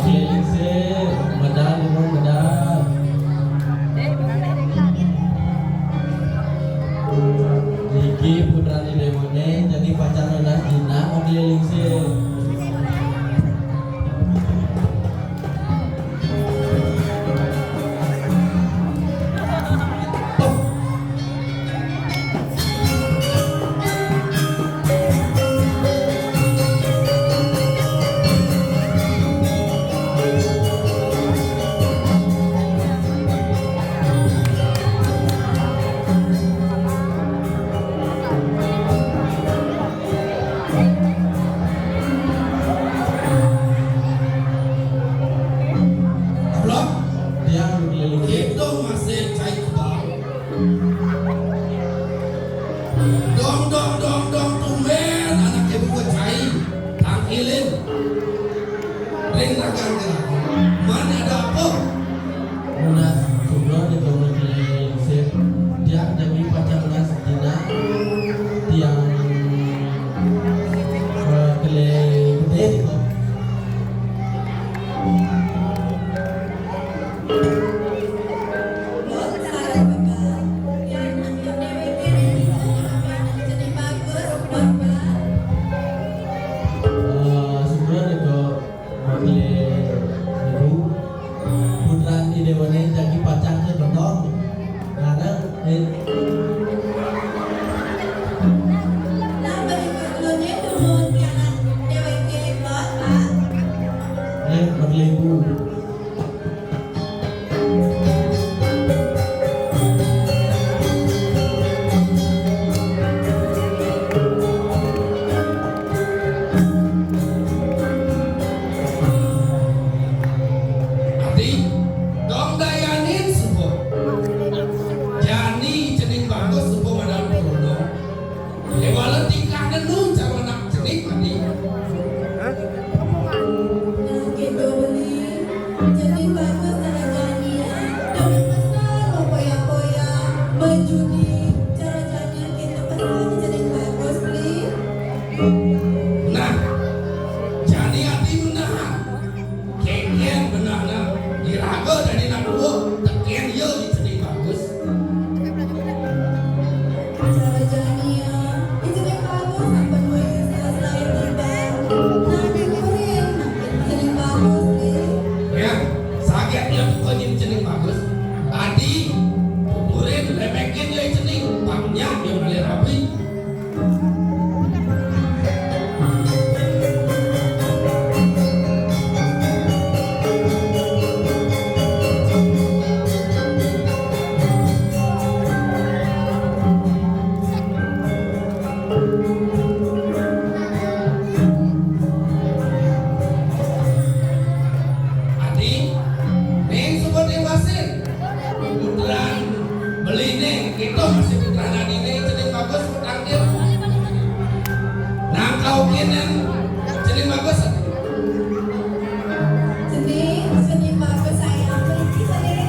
Oke, lingsir, medal, Ibu, medal. Niki putrane Dewane, jadi pacar Nas Dina, oke, lingsir. Ablok, tiang keliling. Itu masih cai kebal. Dong, dong, dong, dong, tumben anak ibu ke cai. Tangkilin. Ring ragan gerak. Mana ada apa? Nunas sumber di Gunung Kelingsir. Tiang jami pacang nunas dina. Tiang, eh, keliling. Bot, saran Bapak. Yang nang déwéké niki, apa yang nang jeneng bagus, Bapak? Eh, sumber itu wakil ibu, putrane Dewane jagi pacang ke gotong. Karena, eh, Nah, bagi Pak Klone, dumun, yang nang déwéké, Bot, Pak. Eh, wakil ibu. Adi, dong dayanin suba. Jani cening bagus suba madan puruna. Kéwala tingkah nenu cara anak cenik tadi. Nah, kéto beli. Cenik bagus cara jani, ah. Demi kesel, poya-poya, berjudi, cara jani kéto kesel cenik bagus, beli. Nah, jani ati menahan. Kénkén benehna, iraga dadi anak lua, tekén ia di cening bagus. Cara jani, di cening bagus, sampun wis selain tiba. Nah, diurin, di cening bagus, nih. Ya, saget ia tuka di cening bagus. Adi, urin, lemekin ia cening, pang nyak ia ngalih rabi. Adi, ning suba ning wasin. Putran beliné, kita masih putran adiné, cening bagus, putran dia. Nang kaukin yang cening bagus. Cening, cening bagus, sayang. Pergi, cening.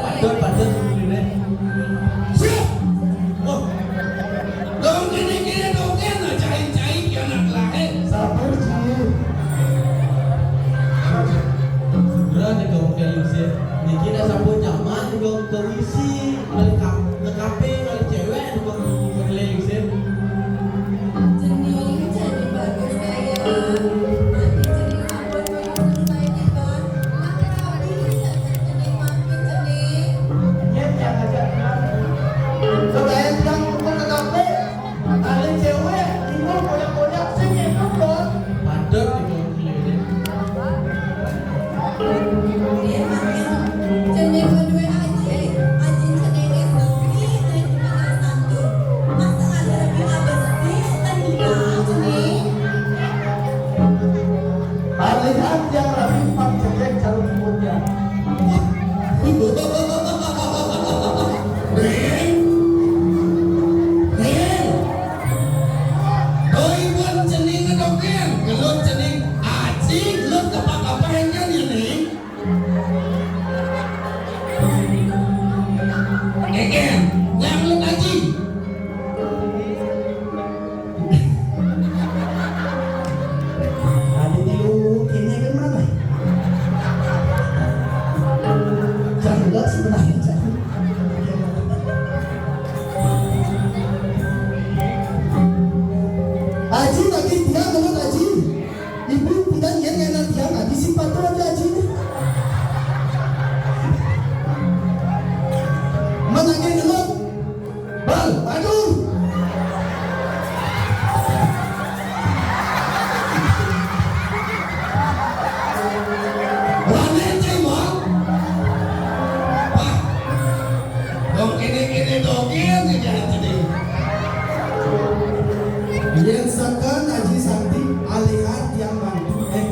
Padot, padot, ini. Siap. Wah. Dong kene-kene dong kene, cain-cain, ki anak lahir. Sabar, Ji. Segera nih, kamu kayak Yusuf. Niki dah sampun nyaman, nih, kamu komisi. Kali ka-, ke kafe, kali cewek, nih, kamu keliling sih. Cening, cening bagus, sayang. Nanti cening sampun selesai, nih, Bang. Nanti rapi, cening mampir, cening. Iya, jangan, jangan. Saya bilang, bukan ke kafe. Ada cewek, timbul koyak-koyak, sing enak, Bang. Padot di kolong keliling. Dia makin cening kedua aji, aji cening itu, ini dari mana satu? Masa ada lebih abis sih, kan gila, cening. Alihan yang rapi, Pak Cekek, calon ibunya. Rin, Rin, doi buat cening ngedoken, gelut cening, aji gelut kepak-kepak yang nyanyi nih. Keken, yang gelut aji. Tadi di lu ini kan mana? Cakep sebenarnya, cakep. Aji lagi dia menurut Aji. Ibu tidak, dia ngena dia nggak di sipatu aja Aji. Menangin dulu. Bal, aduh. Rame cai, Bal. Wah. Dong kene-kene dogel nih jangan sedih. Yen sakan Aji Santi alihan tiang mantu, eh,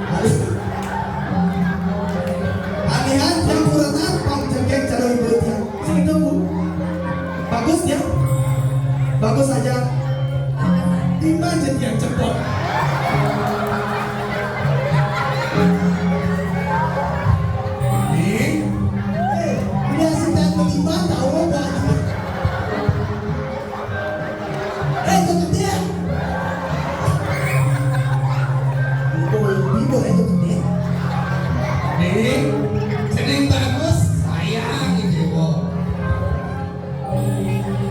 alih-, alihan tiang kurenan pang cekek calon ibu tiang. Sing itu, Bu. Bagus ya? Bagus aja. Timbang jadi yang cepot. Nih. Eh, ini asisten ketimbang tahu, Bu Aji. Eh, itu dia. Itu lebih boleh itu dia. Nih, sering bagus, sayang, Dewa.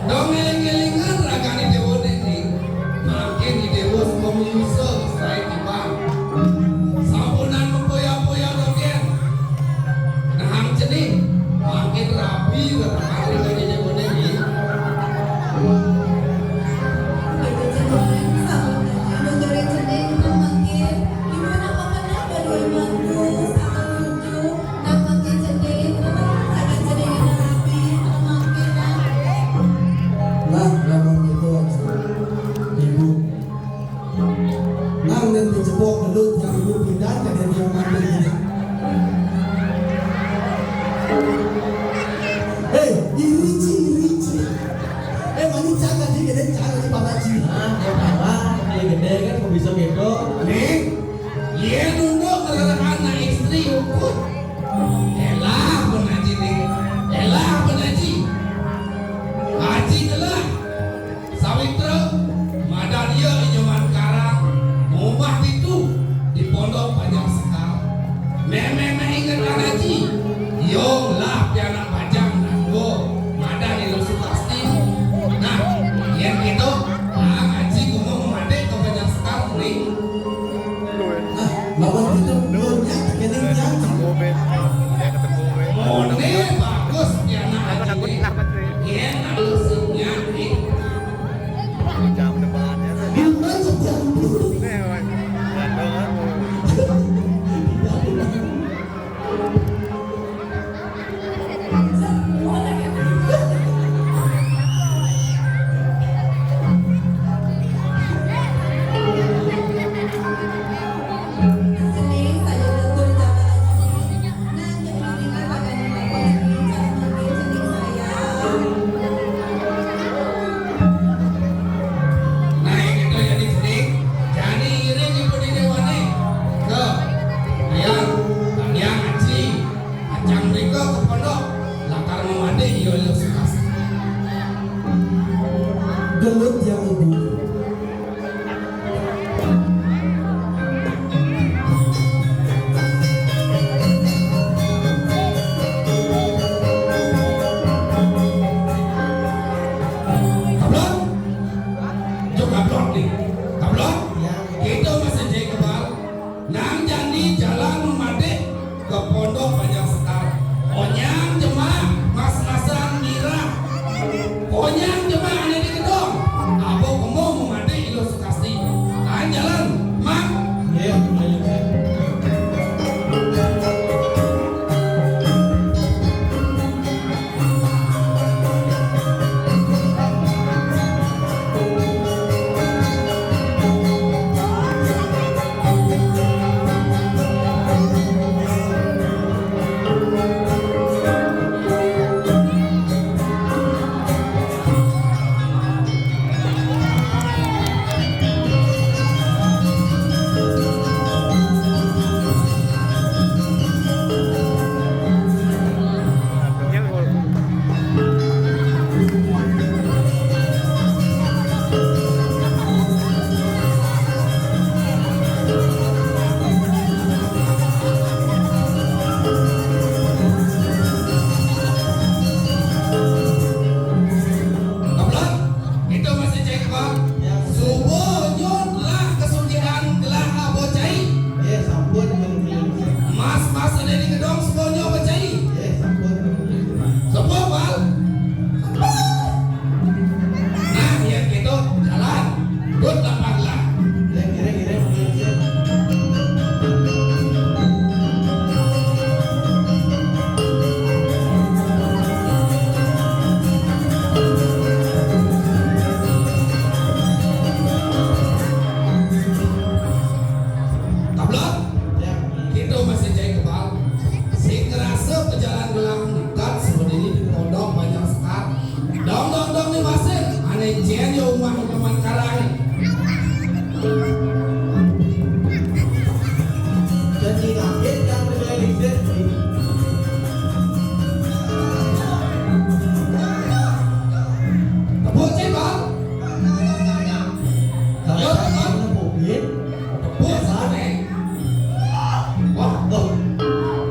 Dong eling-elingan ragane Dewa ning, makin Dewa saka miusa selae timbang. Sampunan mempoya-poya dogen. Nahang cening, makin rabi wetengane Dewa ning. Ibu cening, sampun nuturi cening, makin. Ibu napa meneh badhe mantu, sampun lucu. Nah, lamun gitu, Ibu. Nang dan dicepok gelut yang Ibu pindah ke dia mantu. Hei, irici, irici. Eh, mani cang tadi gede cang di Pak Haji. Ah, kok kalah, kayak gede kan, kok bisa gitu? Nih, Yen unduk kereraan na istri ukut. Elah penaji nih. Elah penaji. Haji telah. Sawitra, madan iya inyoman karang. Ngomah pitu di pondok Panjang Sekar. Meme me inget kan Haji. Yo lah pianak bajang dan go. Madan ilo Sukasti. Nah, yen gitu, ah, Haji kumu mematik ke Panjang Sekar nih. Nah, lawan kita punya kene yang Mone bagus pianak Haji. Yen aku senyap nih. Jam depannya. Gimana jam dulu? Nih, Wan. Jatuh kan? Di gedong semuanya percaya. Sepuh, Bal. Nah, ya gitu, jalan. Dut lapan lah. Ireng, ireng, ireng, ireng. Tablak. Ya. Kita masih cari kebal. Sing ngerasa pejalan gelang dekat sebelum ini di pondok banyak sekar. Dong, dong, dong, di pasir. Ane jen ya umah teman karang. Jadi kaget kan terjadi. Tepuk cek, Bang. Kalau saya nepukin, tepuk sana. Wah, tuh.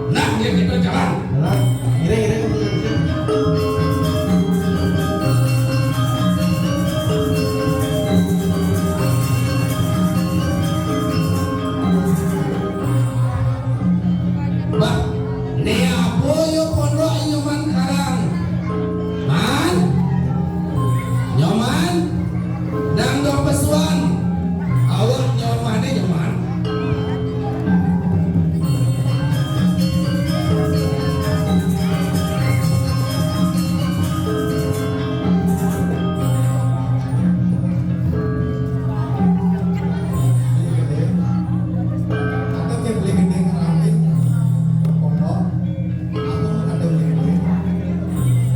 Nah, dia kita jalan. Jalan. Kira-kira. Bah, ne apo yo pondok inyo man karang? Man? Nyoman? Dang dong pesuan. Awak nyoman ni nyoman.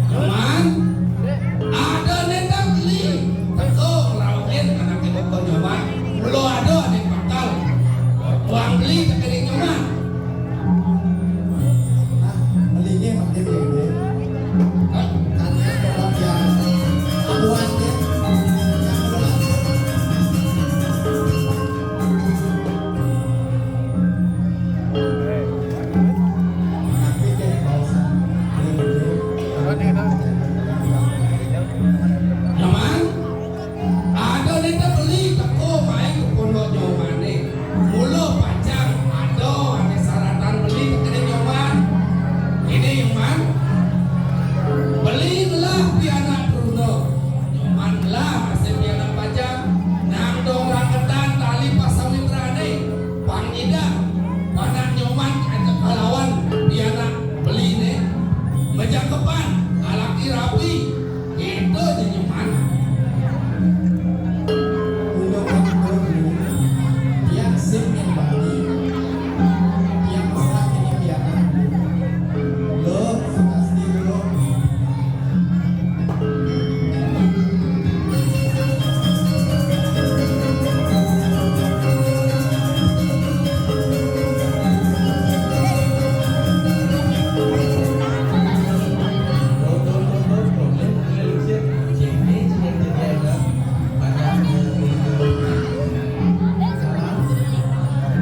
Nyoman, ado nentang beli. Teko ngelaukin anak ibu ko nyoman. Mulo ado ade bakal. Uang beli teko di nyoman. Nah, beli ni makin gede. Hah? Kan ada yang buat ya. Buat ya. Yang buat. Nyoman, ado nete beli teko main ke pondok Nyoman ne. Mulo pacang ado ane saratan beli teko Nyoman. Ini Nyoman, beli lah pianak Bruno. Nyoman lah masih pianak pacang. Nang dong raketan tali pasawitrane. Pang idak, panak Nyoman ajak kalawan pianak beline, majangkepan, alaki rapi, gitu je Nyoman. Udah waktu dulu, tiang sing yang bani, tiang mesra kini pianak. Lo, sukasti lo.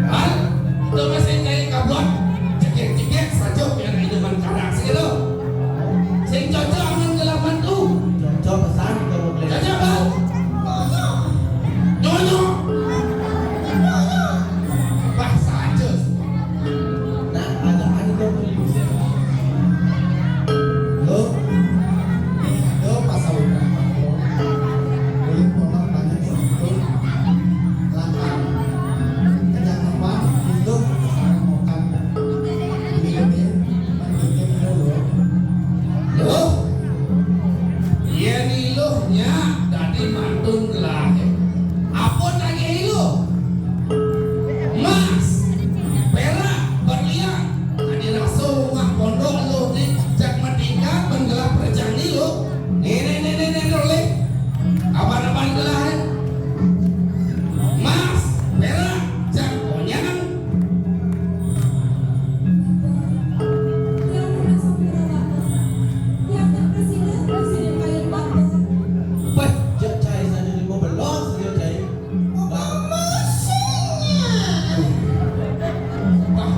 Hah? Itu masih cari kabut. Cekik-cekik saja biar minuman karak sih lo. Sing cocok aman gelah mantu. Cocok pesan kalau boleh. Cocok, Bang? Nyonyo. Bah, saja. Nah, ada aja dong, Beli. Lo, ini ada pasawitrane. Kulit ponak banyak sih itu. Lakar. Kejangkepan itu sarang mokan. Ini gede, ini gede, ini lo. Loh? Yen iluh nyak dadi mantun gelahe. Apa nagih iluh? Emas, perak, berlian. Dadi rasa rumah pondok iluh ne jak matingkat ban gelah prejang iluh. Ne, ne, ne, ne, ne, ne, oleh. Aban-aban gelahe? Emas, perak, jak konyang. Beh, jak cai sajo di bawah belon sajo cai. Wah,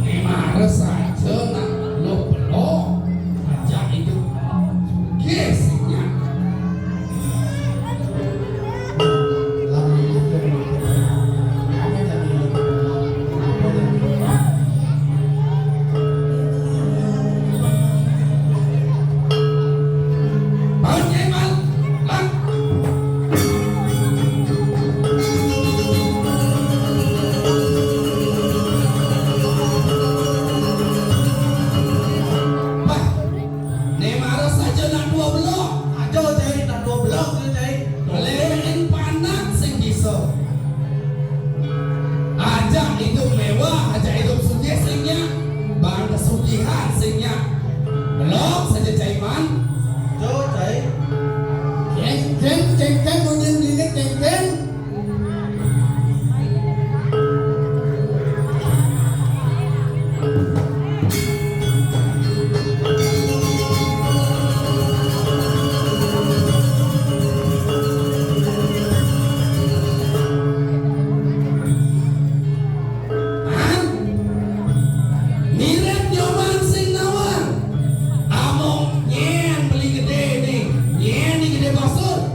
ni mara sajo nak lo belon. Ajak itu. Gesiknya. Mirip nyoman sing nawang. Among nyén beli gedé nih, nyén nih gedé basur.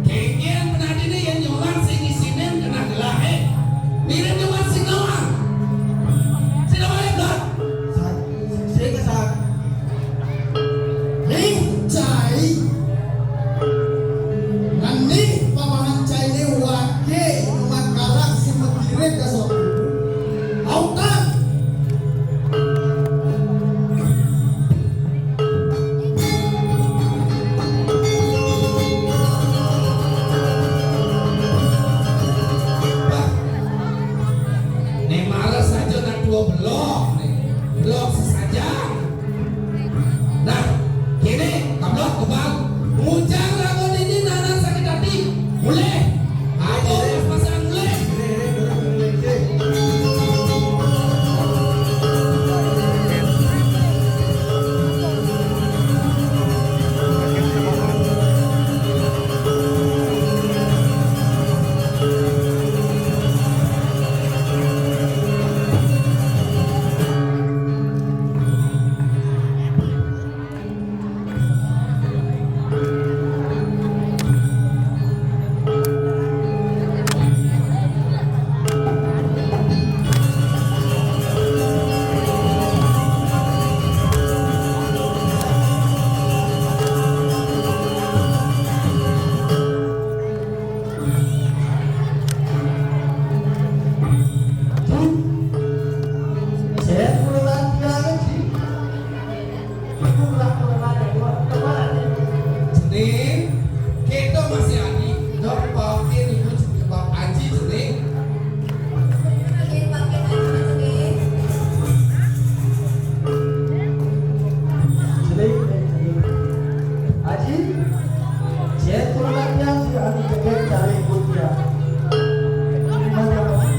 Kéngkén penadiné yén nyoman sing isinin kena gelahé. Mirip nyoman sing nawang. Sing nawang ya, Blot? Sing, sing, sing. Nih, cai. Ngenih pamangan cainé waké nyoman karak sing mekirit ka soku. Autan. Bah, né mara saja nak dua belok, né. Belok sesajang. Nah, kéné, kablok kebal. Ngujang raga dini nanan sakit hati. Mulih. Ayo, pas-pasan mulih. Cening, kita masih adi, dok pakai ribut sebab aji, cening. Cening, cening. Aji, jen turun latihan si anu cekek cari ribut dia. Gimana, Pak?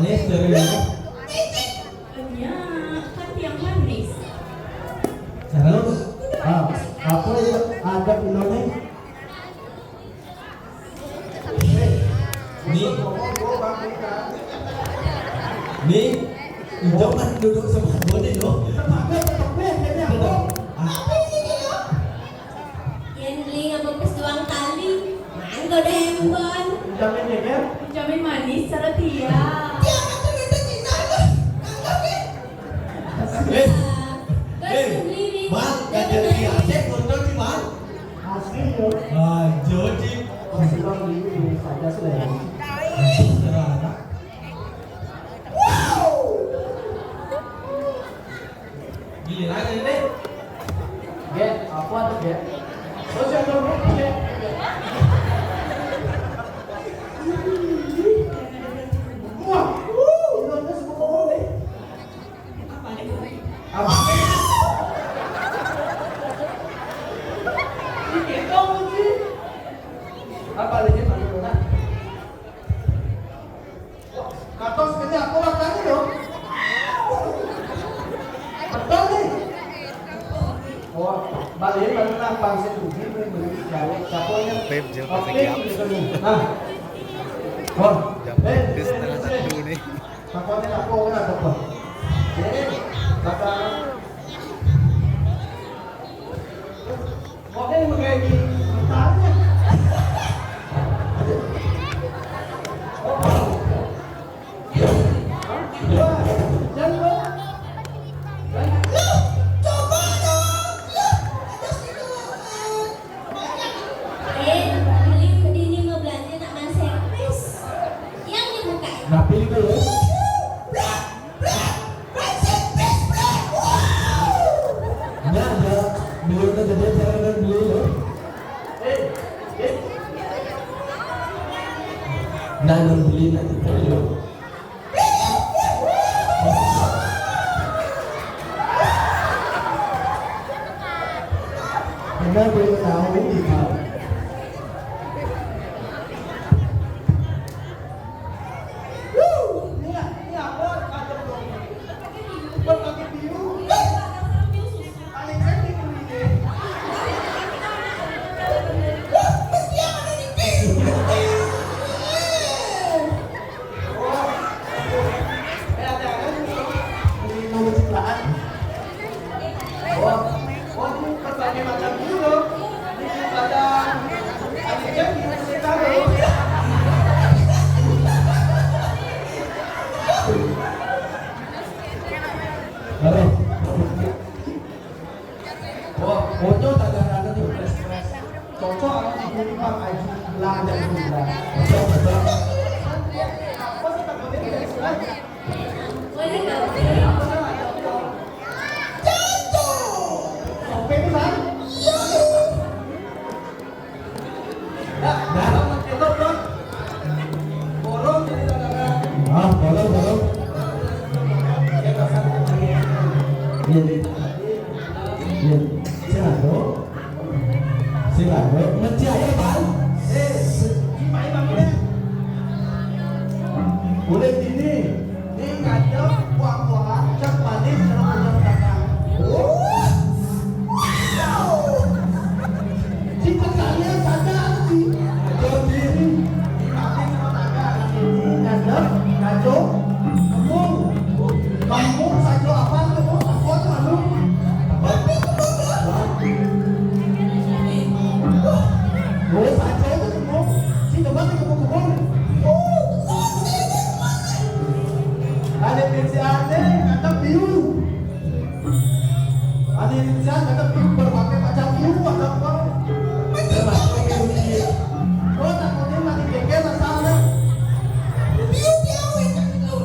Serius. Nya, kan tiang manis. Terus, ah, apa ya? Ada pilotnya? Nih. Nih. Ijo kan duduk sama gue nih, loh. Apa ini, Kak? Yén beli ngabekes doang tali, mangga deh emban. Jamin ya, Ger? Jamin manis, cara dia. Dia macam itu Cina loh. Mangga deh. Eh, eh, Bang, gak jadi aceh, nonton di Bang. Asli, yo. Ah, Joji. Masih Bang, di, di saja sudah ya. Wow. Giliran ini deh. Gen, apa tuh, Gen? Oh, siapa dulu, Gen? Wah, wuh, udah semua ngomong nih. Apa nih? Apa nih? Ini dong sih. Apa lagi, Pak Lurah? Katos kene aku makan loh. Betul nih. Oh, balik balik lah pangsit rugi beli beli jauh. Siapa yang Pep, jangan pakai Oke, giap. Gitu nih. Nah. Oh, Jam eh, eh, setengah eh, satu nih. Siapa yang aku orang ada apa? Jadi, kata Oke, mau kayak gini. Bertanya. Wah, jangan, Bang. Lu, coba dong. Lu, ada situ, eh, banyak. Eh, beli ini mau belanja tak main servis. Yang dibuka. Nah, pilih dulu. Ini ada beliau tuh gede, jangan beli loh. Nah, beli nanti beli loh. Karena belum tahu nih, Kak. Oh, oh, ini berbagai macam dulu. Ini pada akhirnya di Chicago. Halo. Oh, bocor tak ada anak tuh, stres, stres. Cocok anak di Pak Haji, belajar dulu, belajar. Betul, betul. Apa sih takutnya kita stres? Iya. Iya. Silakan. Silakan. Mesti aja, Bang. Eh, gimana, Bang? Boleh gini. Ini ngajak buah-buahan, cak manis, cak manis, cak manis. Wow. Kita kalian sadar sih. Jadi, ini manis sama tangga, ini ngajak, ngajak, ngomong. Kamu saja apa tuh? Aku tuh anu. Tapi itu bagus. Oh, saja itu semua. Si teman itu kebun. Oh, betul, betul, betul. Ada pensi ada, kata biu. Ada pensi ada, kata biu, berbagai macam biu, ada apa? Berbagai macam biu. Oh, takutnya mati geger, masalah. Biu, biu, itu, itu.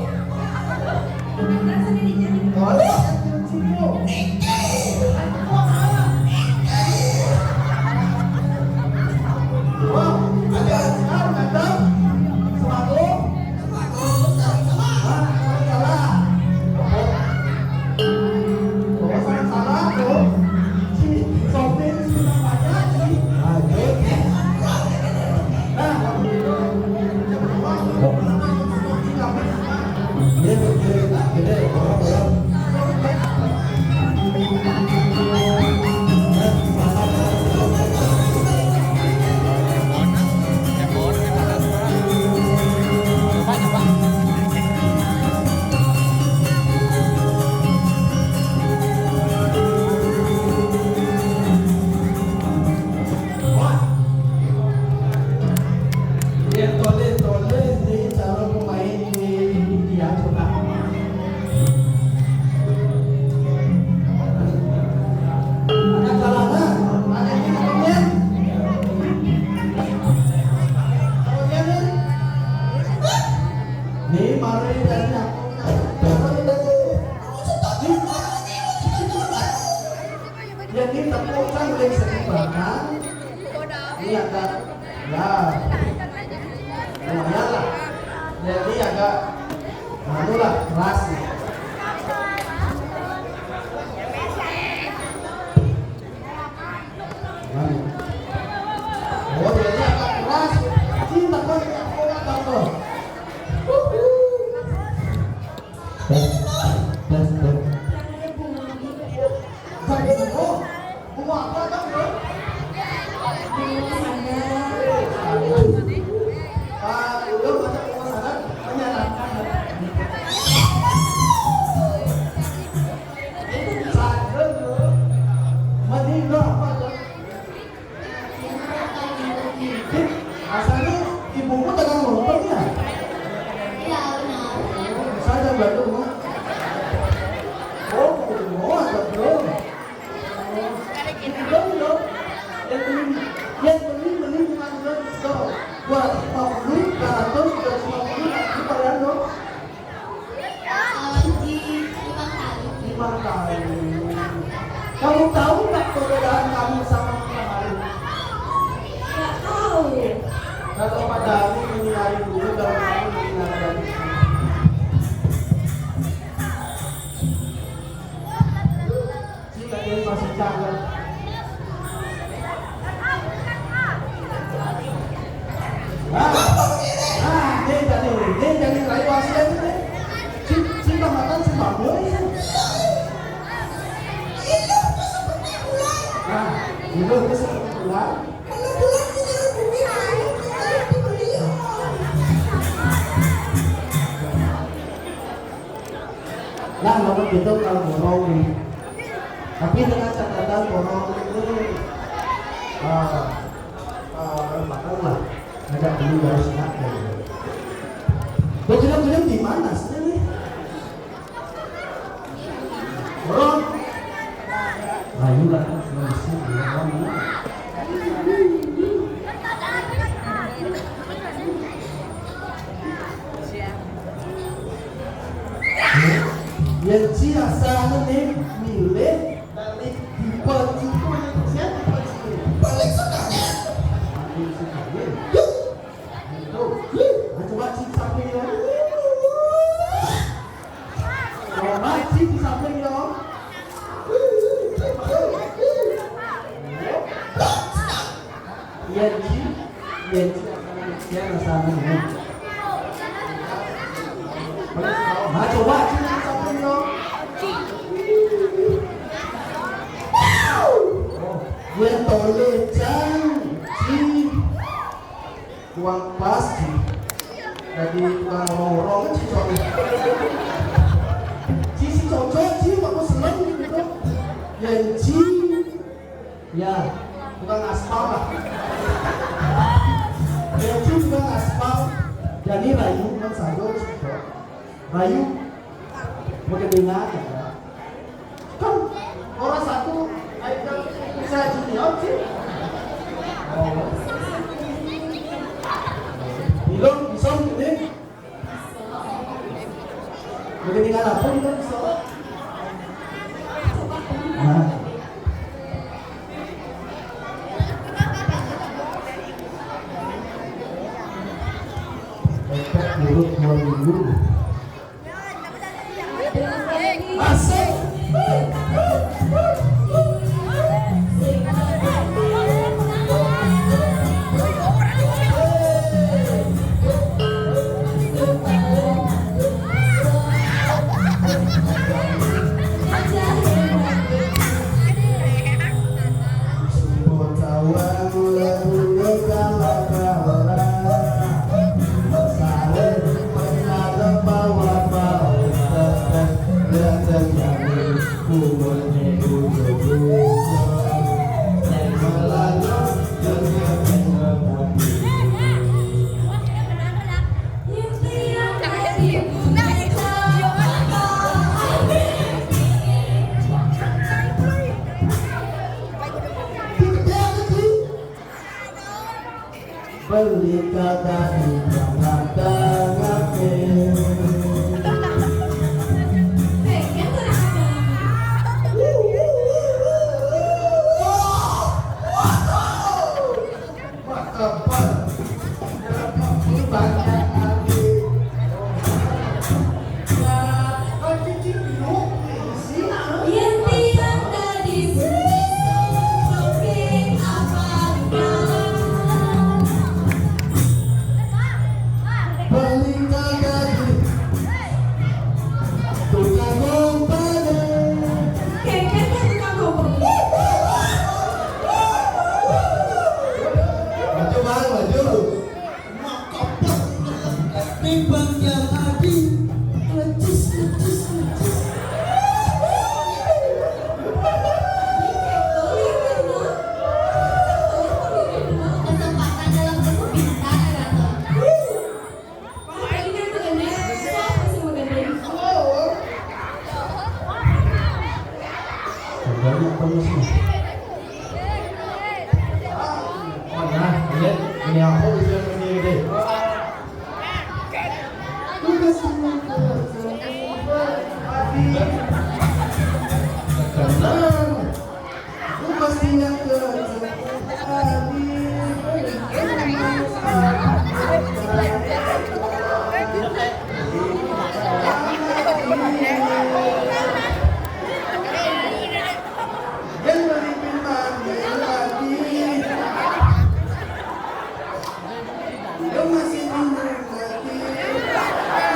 Ini mari dari aku. Jadi tepuk tangan yang seimbang. Ini agak, ya, lumayan lah. Jadi agak, anu lah, keras. Anu. Oh, jadi agak keras. Cinta kau ini aku nggak tahu. Tes, tes, tes. Jadi, oh, bunga apa, Kak, bro? Bunga sadar. Ah, udah baca bunga sadar, menyarankan. Sadar, bro. Mending lo apa, Kak? Asalnya ibumu tukang lontong ya? Iya, benar. Saya Bandung, Mak. Oh, oh, ada, bro. Belum, belum. Yang beli, yang beli, beli bukan, bro. Dua ratus lima puluh, dua ratus, dua ratus lima puluh, itu varian, bro. Lima kali. Lima kali. Kamu tahu nggak perbedaan kami sama matahari? Nggak tahu. Kalau matahari menyinari bumi, kalau kami menyinari langit. Sing, katanya masih cakep. Nah, nah, ini tadi, ini tadi rayu hasilnya ini. Sing, sing tamatan, sing bagus. Nah, itu, itu seperti bulan. Nah, kalau gitu kalau borong ini. Tapi dengan catatan borong ini, ah, ah, makan lah. Ngajak dulu dari sana. Gue bilang-bilang di mana sih ini? Borong. Ayo lah, kan, belum bisa, belum lama. Yang ci rasa nih milih dari tipe itu yang siapa sih? Paling suka. Paling suka. Itu. Nah, coba ci sampai ya. Coba ci di samping ya. Iya, Ci. Iya, Ci. Iya, sama, ya. Nah, coba, Ci, yang satu, no. Oh, gue tole, Cang. Ci. Uang pas, Ci. Jadi tukang rorong, Ci, cocok. Ci, si cocok, Ci, aku seneng gitu. Ya, Ci. Ya, tukang aspal lah. Ya, itu tukang aspal. Jadi rayu kan sado, rayu. Mau kedengar ya? Kan orang satu, ayo, bisa junior sih. Oh. Belum, bisa ini. Jadi tinggal apa kita bisa? Nah. Efek buruk dua minggu. Asik. Beli kagak di Jakarta ngapain? Bang Jam Adi, lecis, lecis, lecis. Kesempatan dalam kesempitan, ya, Ratu. Banyak penuh sih. Oh, nah, ini, ini aku bisa begini deh. Aku pastinya kerja. Yang lebih pintar, yang lebih. Lu masih bingung lagi.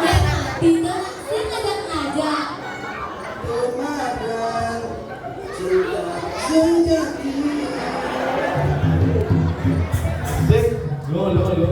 Ya, Tito, saya ngajak-ngajak. Kemarin sudah sejati. Sip, lo, lo, lo.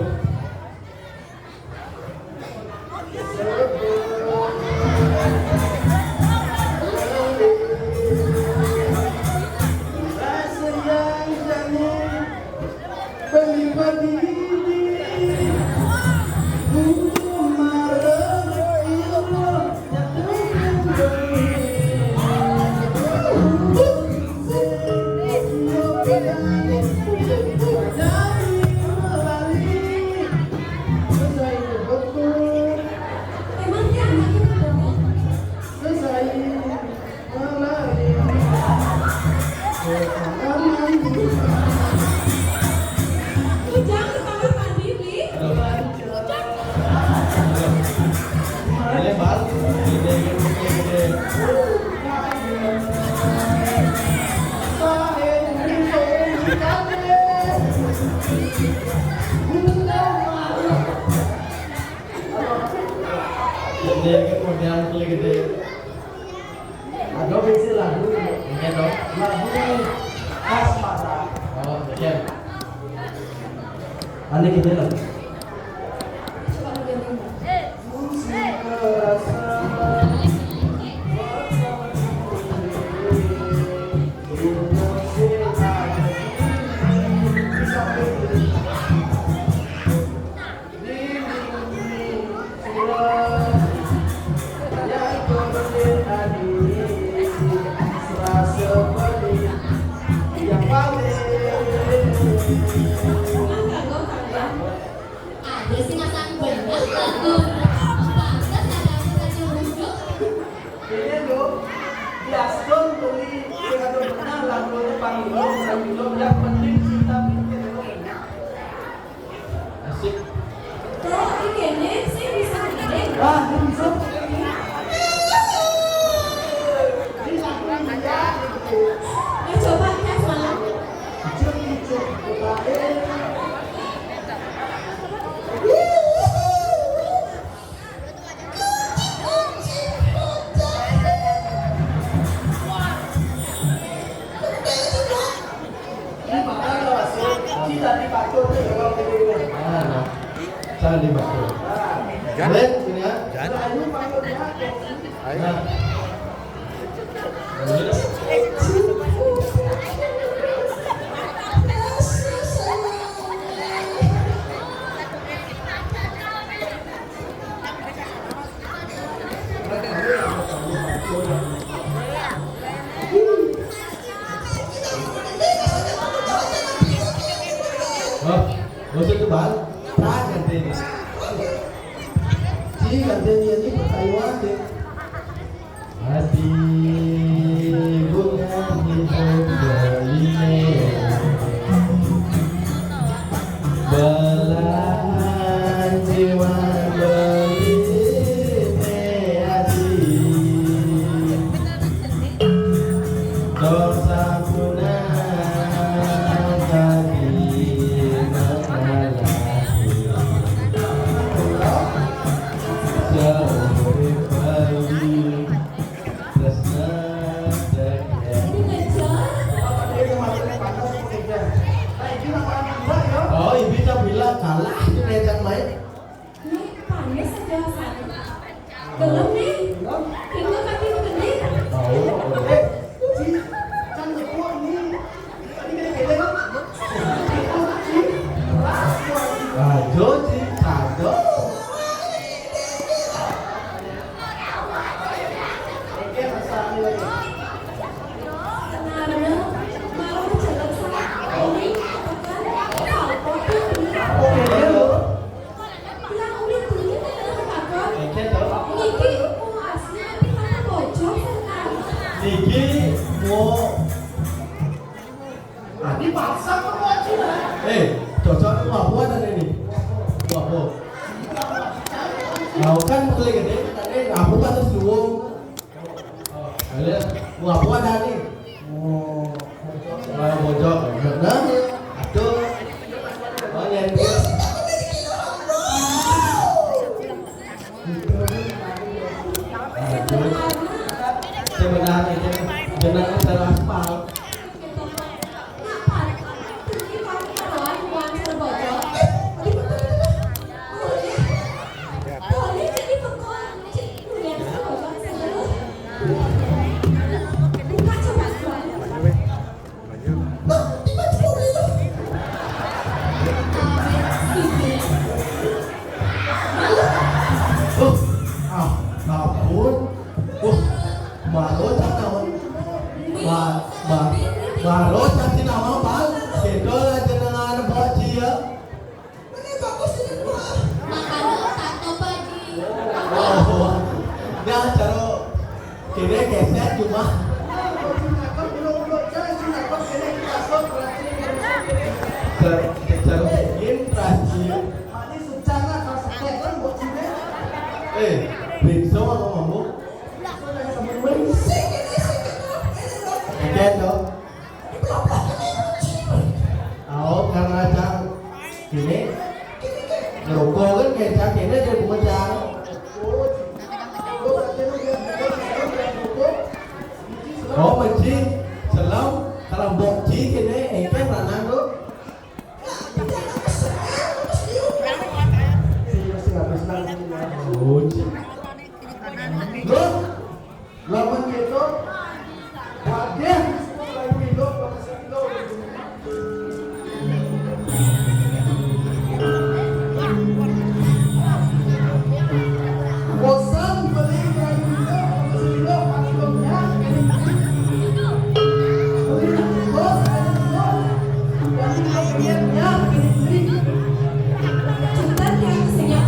Gede, model gede. Aduh, bisa lagu. Iya dong. Lagu khas Mataram. Oh, iya. Aneh gitu lah. Musik kerasa. Ada sih, ngasang banyak lagu. Pantes ada aja raja hujung. Ini lo, Gaston beli, dia kata pernah lagunya Bang Ilo, Bang Ilo, yang penting cinta bikin lo. Asik. Tuh, ini sih bisa bikin. Wah, ini bisa. Ini lagu yang dia. Eh, coba tes malam. Icuk, icuk, icuk. Jangan dibantu. Jangan. Boleh, sini ya. Jangan. Ayo. Nah. Oh, gak usah tebal. Tahan gantinya. Sini gantinya ini pertanyaan deh. Hati bukan hidup berlian. Belahan jiwa beli hati. Dosa punah tadi mengalahi. Seurip bayi tresna. Niki mau asli tapi kata bocor sekali. Niki mau. Nah, dipaksa ke bocor. Eh, cocok nih, mau apa ada ini? Mau apa? Mau kan paling gede, katanya aku pantas dulu. Kalian, mau apa ada nih? Oh, bocor. Nah, aduh. Oh, ya. Sebenarnya jenengan salah aspal. Oh, ah, ampun. Oh, baru tak nama. Ba-, ba-, baru tak nama, Bang. Sekolah jenengan bocil. Ini bagus ini, Pak. Makanya tato, Pak Haji. Oh, dah, caro. Kira keset cuma. Cer-, caro bikin rajin. Eh, pinso apa mabuk? Oke, dong. Oh, karena cang ini ngerokok kan, kayak cang ini ada dua cang. Oh, menci, selam, kalau bokci kene, engke ranang tu. Lo, lamun gitu, wadah, lain kilo, lamun sekilo. Bosan beli kayu hijau, beli hijau, pakai minyak, ini. Beli hijau, kayu hijau. Ganti pakai minyak, ini beli. Cepat ya, senyap.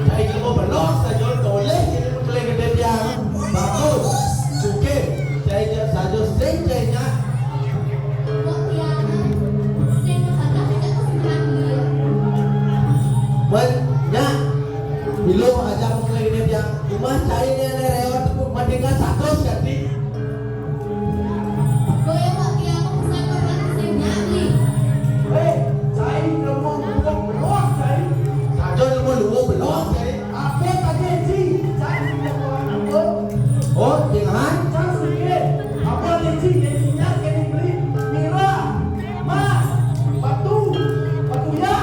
Saya juga belum, saya jual toleh, ini mengklaim gede dia. Bagus. Oke. Saya jual, saya jual sing, saya nyak. Mbok Tiana, sing ngebatah cek kesusahan dia. Wen, nyak. Milo aja mengklaim gede dia. Cuma saya ini aneh reot, mendingan satu jadi. Boya Mbok Tiana pesan kok lagi sing nyak, Li. Eh, saya ilmu luwuk belum, saya. Saya ilmu luwuk belum, saya. Apa tadi, Ji? Cang sing jagoan apa? Oh, dengan? Cang sing. Apa nih, Ji? Yang minyak, yang beli. Mira, Mas, Batu, Batu ya,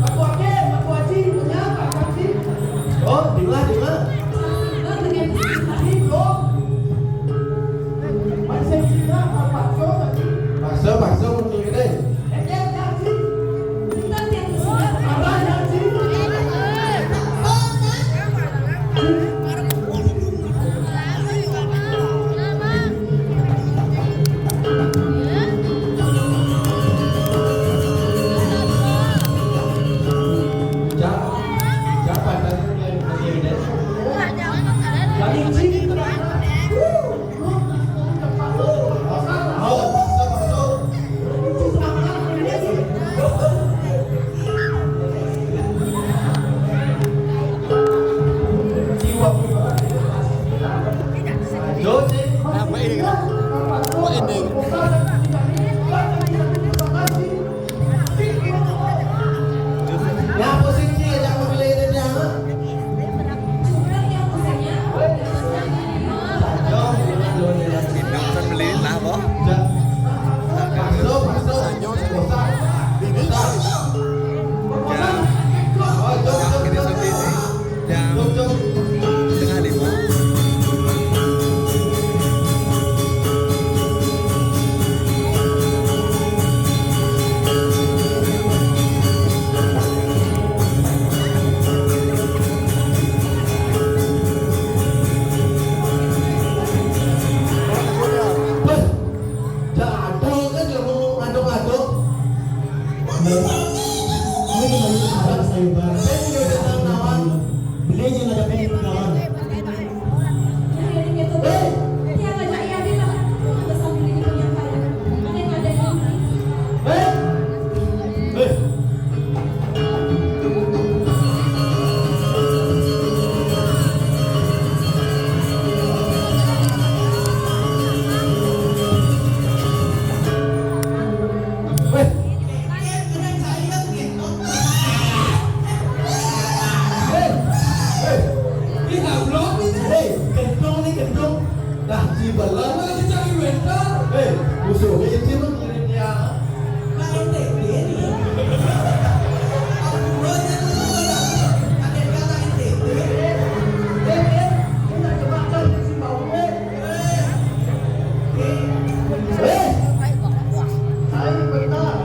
Batu Ake, Batu Aji, punya apa, Cang sing? Oh, dengan, dengan. Ini, bro. Lah, lagi cari wendar. Eh, musuhnya itu mah ngirim ya. Nah, N T T nih. Aku duluan ya, dulu, dulu. Ada yang kata N T T. Eh, eh, ini tak jebakan si Paul, eh. Eh, eh. Saya benar.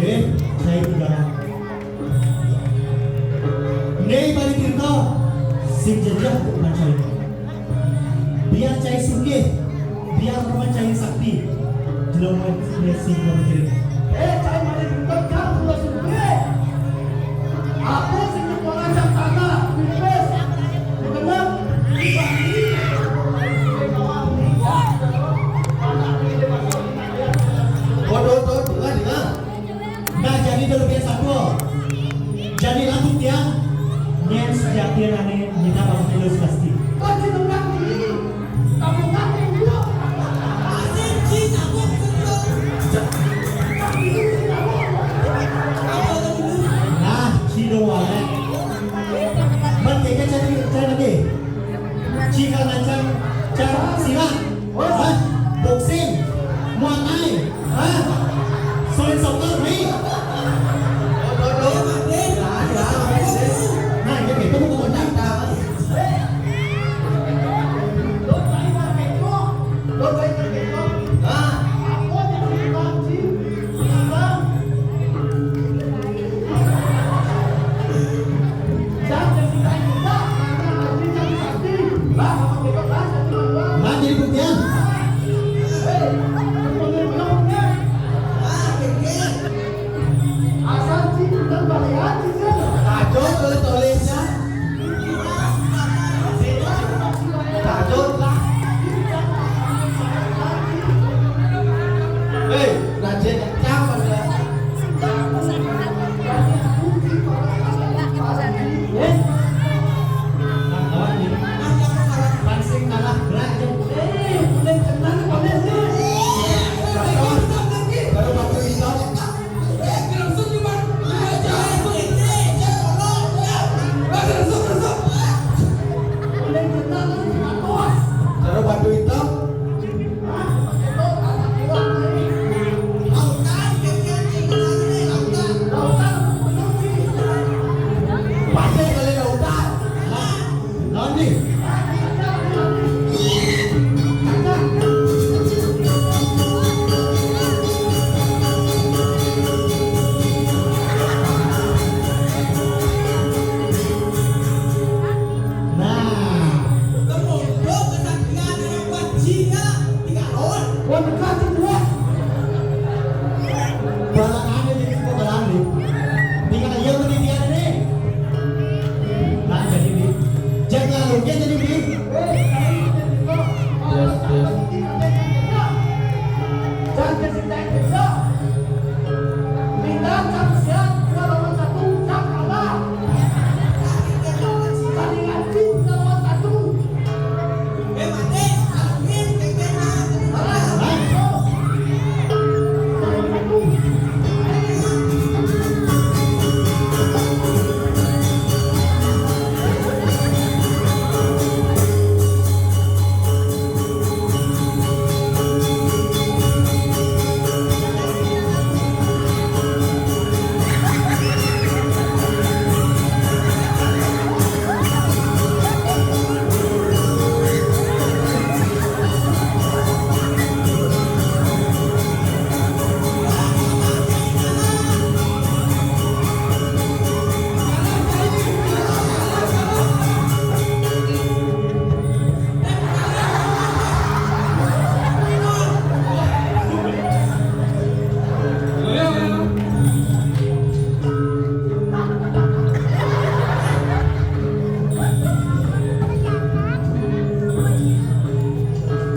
Eh, cai tiga. Né bari tirta, sing jejeh tu pancai. Biar cai sugih, biar pancai sakti. Jelema sing bari tirta. Eh, cai bari tirta, cai sugih. Aku sing tukang ancak tanah, pipis, begenep, Waduh, tuh, dengar, dengar. Nah, jadi dulu biasa tuh. Jadi lagu tiang, nyen sejatian ane, kita bakal terus pasti. Kau sih tukang ini. Nah, ci do wae. Ban keke cari, cari lagi. Ci kalau ngancam, cari silat. Hah? Boxing. Muay Thai. Hah? Solid soccer, nih. Nah, ini kita bukan kontak. Nah, jadi buktian. Asal ci bukan balean, ci, ci. Tajud oleh toleh, ci. Tajud lah. Eh, rajin cang pada. Eh, nah, kawan ini. Pancing kalah, gerak je. Eh, boleh tenang, boleh, boleh. Baru waktu itu. Cara batu hitam. Pasir kali lautan. Lawan ni. Nah. Wah, dekat tu, wah. Balang ada di situ, balang ni. Tinggal dia berdiri ada ni. Nah, jadi ni. Jangan lalu, dia jadi ni. Yes, yes.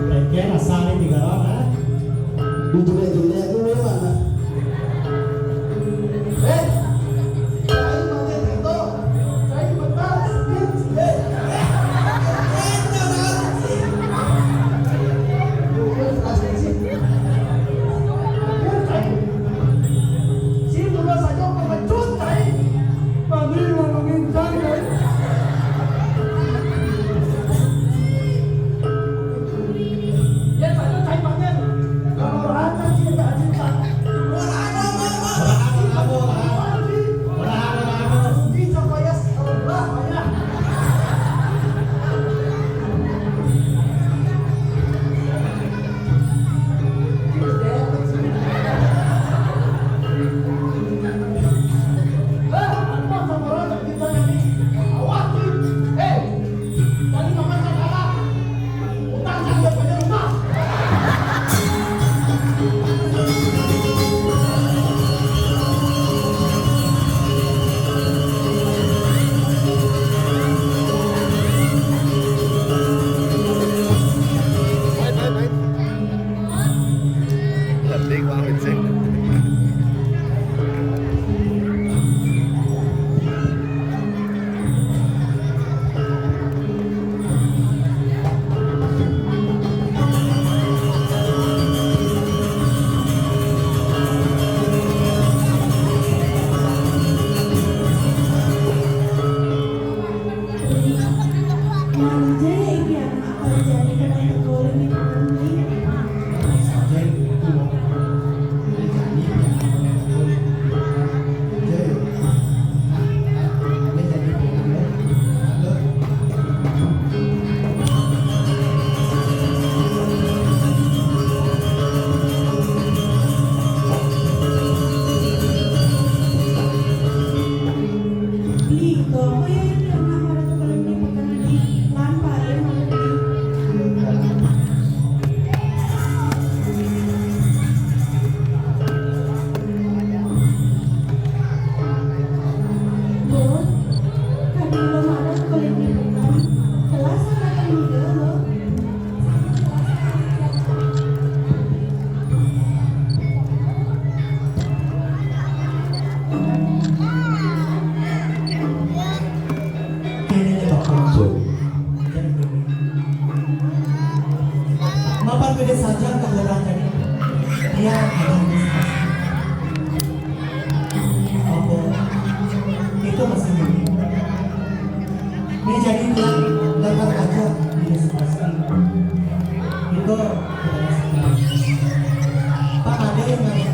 Bagian asal ini tiga orang, ah. Dijulek-julek dulu mana? Eh, lain pakai pintu. Ya, ada yang masih pasti. Apa? Itu masih mimpi. Ini jadi tuh, dapat aja, ini masih pasti. Itu kita masih pasti. Pak, ada yang nanya?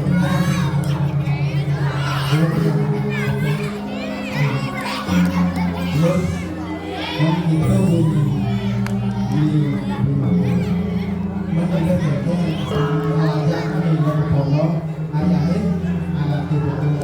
Belum. Wong kita bunyi di rumah. Mendengar itu, mengajak mendengar ngomong, ayahin anak itu tuh.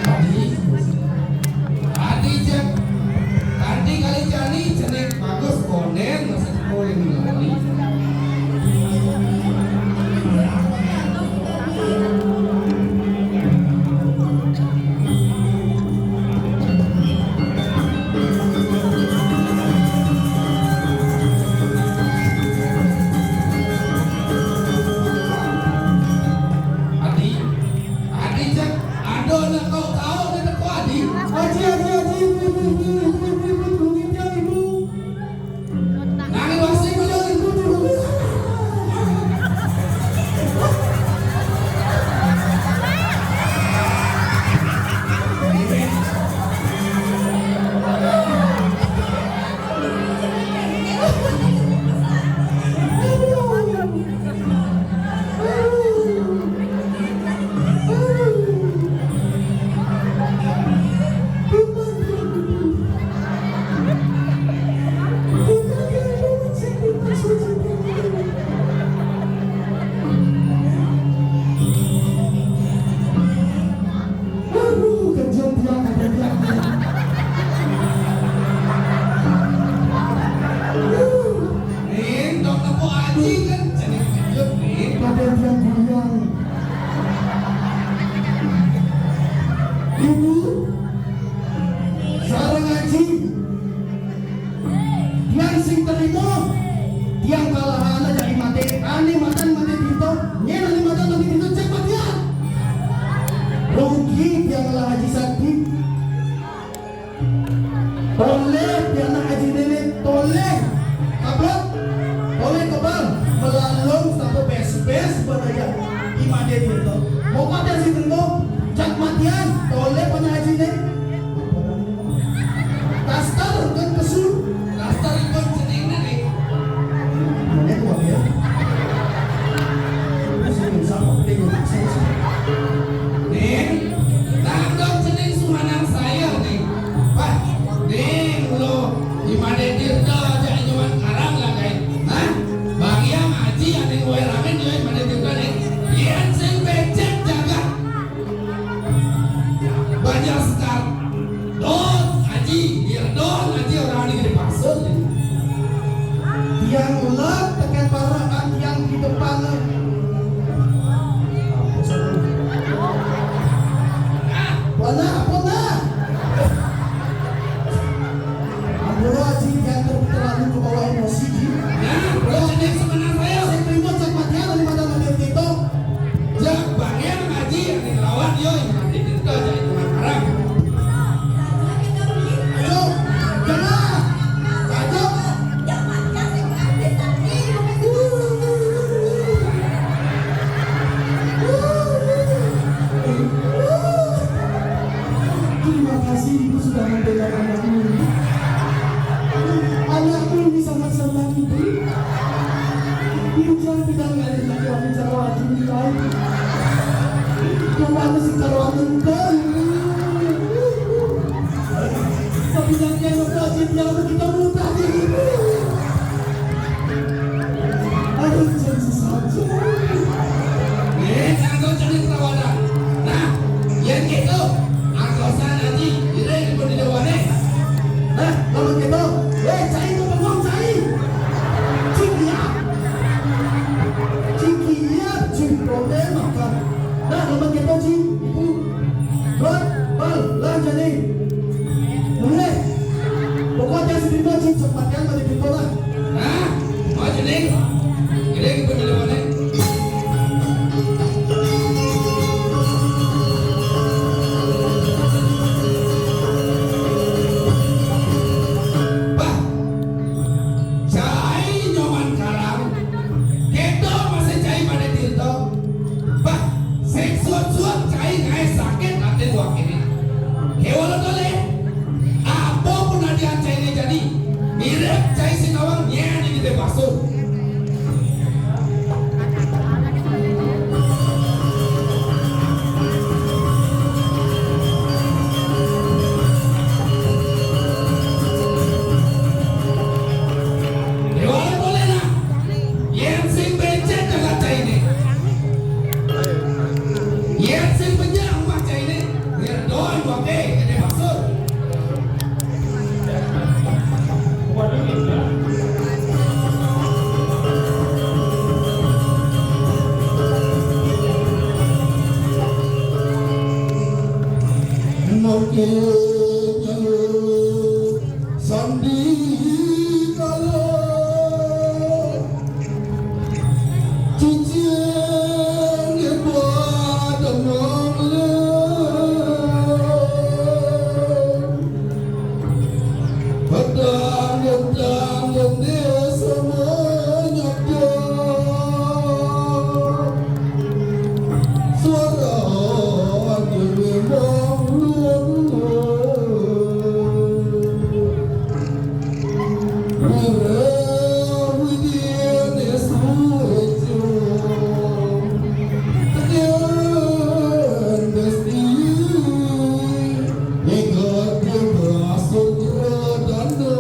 Tadi, tadi cek, tadi kali jani cenik bagus konen masih koin lagi. Adi, Adi cek, aduh nak kau kau nak kau Adi. Aji, aji, aji, ibu, ibu, ibu, ibu, ibu, ibu, ibu, ibu, ibu, ibu. Nangin wasi ibu, ibu, ibu, ibu. Aduh, kerja dia, kerja dia. Nin, dok tepuk aji kan, jadi kejut, Nin. Pada dia goyang. Ibu, sareng aji. Tiang sing terima, tiang kalah anak jadi mati. Ani matan mati pintu, nyen ani matan mati pintu, cek matian. Rugi tiang kalah Haji Sakti. Toleh tiang anak Haji Nenek, toleh. Kablok, toleh kebal, melalung sampai bes-bes beraya. Imade pintu. Mau kata sing terima, cek matian, toleh pada Haji Nenek. Daster kan kesu. Daster ikut cening nani. Mana tuh ya? Saya bisa apa? Dia nggak bisa sih. Nih, tanggung cening sumanang saya nih. Wah, nih lo di mana Tirta aja nyuman karang lah kayak. Hah? Bagi yang ngaji ada yang wae ramen juga di mana Tirta nih. Yang sing becek jaga. Penyanyian Bapak Jin yang begitu mudah di ibu. Aduh, jangan susah aja. Nih, kanggo jadi perlawanan. Nah, yang gitu, angkosan aji, ini pun di dewané. Nah, lamun gitu, weh, cai itu bengong, cai. Cikiat. Cikiat, cik, oke, makan. Nah, lamun gitu, cik, ibu. Bal, bal, lah jadi. Mulai. Pokoknya si Bimo, cik, cek matian pada Bimo lah. Nah, maju nih. Gede gitu, gede mana? Bah, cai nyoman karang. Kéto masih cai pada tirta. Bah, sing suut-suut cai ngaé sakit atin wak ini. Kéwala tolih. Apa pun adian cai ini jadi. Mirip cai sinawang nyén ini dibasuh. Déwa boleh lah. Yén sing bécét jagat cainé. Yén sing benyang mah cainé. Biar doang waké gedé maksud. Mungkin sandi kalau cicing buat dongeng. Pedang gendang gendé semuanya. Suara gendé memang luar. Wira Widya Suejo. Tekan besti. Ikut berasuk rodano.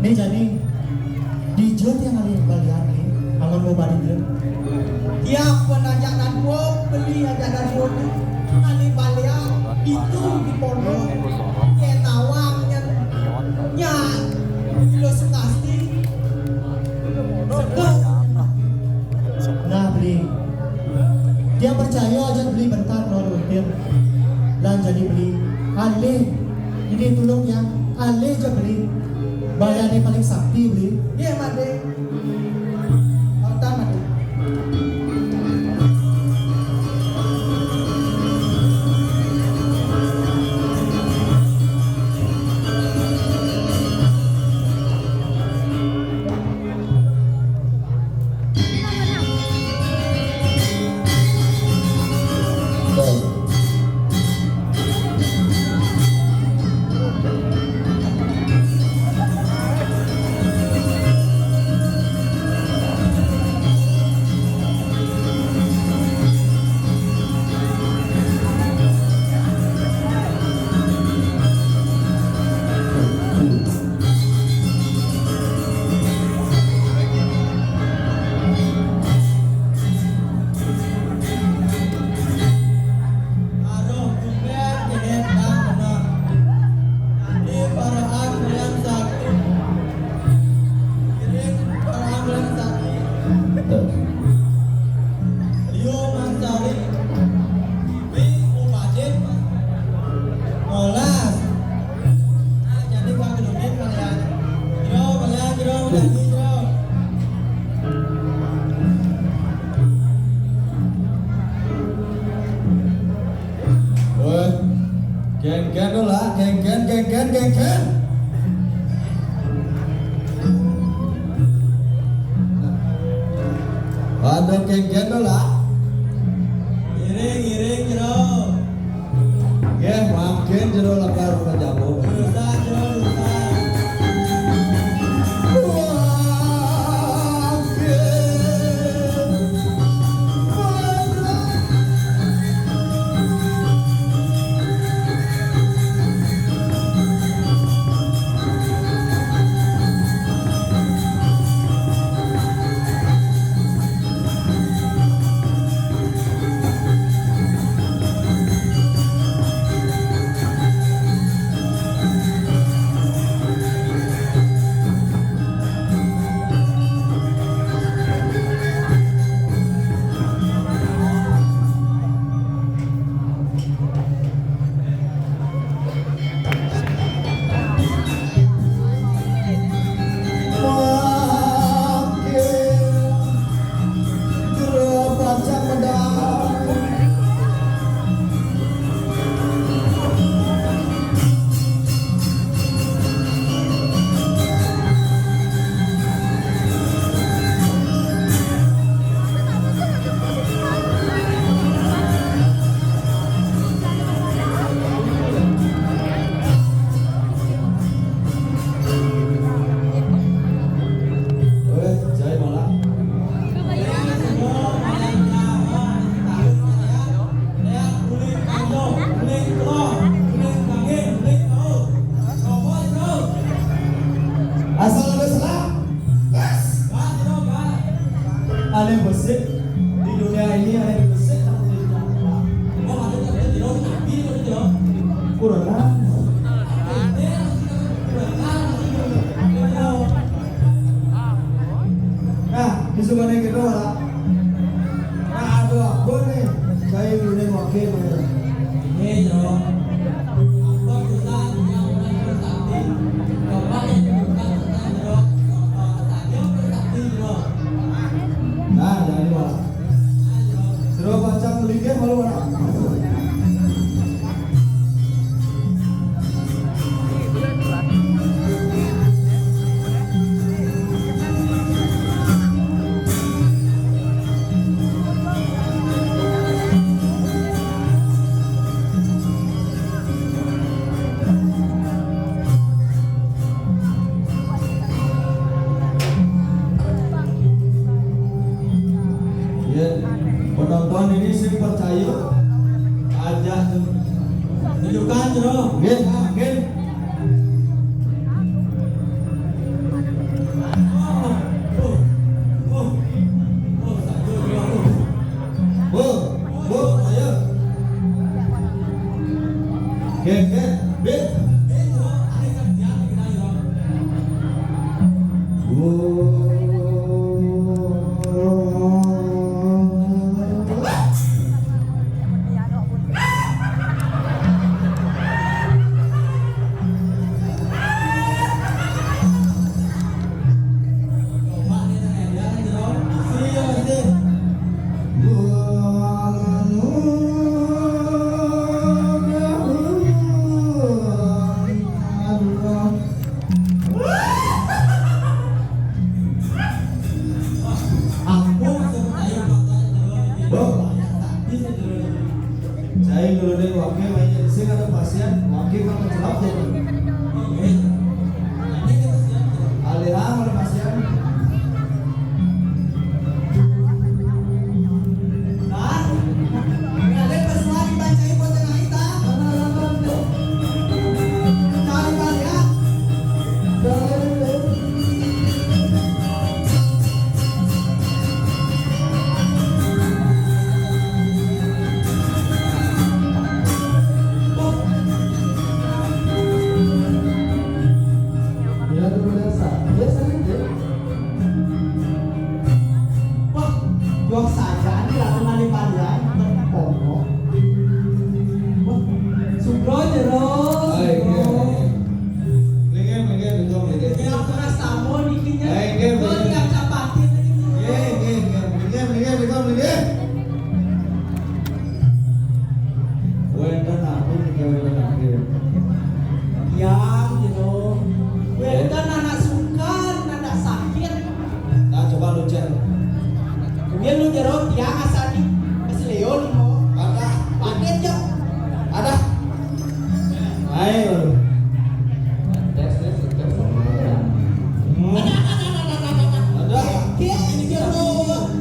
Eh, jani, dija tiang ngalih balian ni, amun mau balian. Tiang pun ajak dadua, beli ajak dadua ni. Ngalih balian, itu di pondok. Ke tawang nya, nya, Ilo Sukasti. Sega. Nah, beli. Tiang percaya aja beli bentar mau rutin. Lan jani beli. Alih. Ini tulung yang alih ja beli. Balian paling sakti beli. Iya, Made. Otak, Made. Aduh, tumben kéné bang bener. Ini paraan kalian satu. Kiring paraan kalian satu. Betul. Liu Mansari. Bing Ubadin. Molas. Nah, jadi bang gedungin kalian. Jero, kalian jero, menyanyi jero. Woi, geng-geng dulu lah, geng-geng, geng-geng, geng-geng. Waduh, geng-geng dulu lah. Iring, iring, jero. Nggih, mangkin jero lekar pajamu. Lulusan, jero, lulusan. Asal ada selah. Yes. Ada besik di dunia ini, ada besik. Kurang. Nah, di sebelah kita lah. Nah, aduh, apa nih? Saya dulu nih wakil. Ini, Jero. Apa tulisan yang udah sakti? Coba yang bukan tentang Jero. Apa saja bersakti, Jero. Nah, jadi malah. Nah, Jero. Jero pacang melinggih malu, Pak. Ya, penonton ini sing percaya aja. Tunjukkan, Jero. Nggih, nggih. Aku maksud saya pakai jero ini. Loh. Bisa jero ini. Saya dulu deh, wakil, sing ada pasien, wakil kan mencelap tuh. Oke. Ini kita siap, jero. Alihang ada pasien. Ya, luar biasa. Ya, sering, ya. Wah, jok saja nih, Ratu Nalipalian. Pono. Wah, sugro jero, sugro. Linggih, linggih, betul, linggih. Ini aku rasa mau bikinnya. Linggih, linggih. Linggih, linggih, betul, linggih. Wénten apa nih, wénten apa? Yang, gitu. Wénten anak sungkan, anak sakit. Nah, coba lu cek. Kemudian lu jero tiang asal di Mas Leo nih, mau. Ada. Pakai jam. Ada. Ayo. Tes, tes, tes. Hmm. Ada. Ada. Dia ini jero.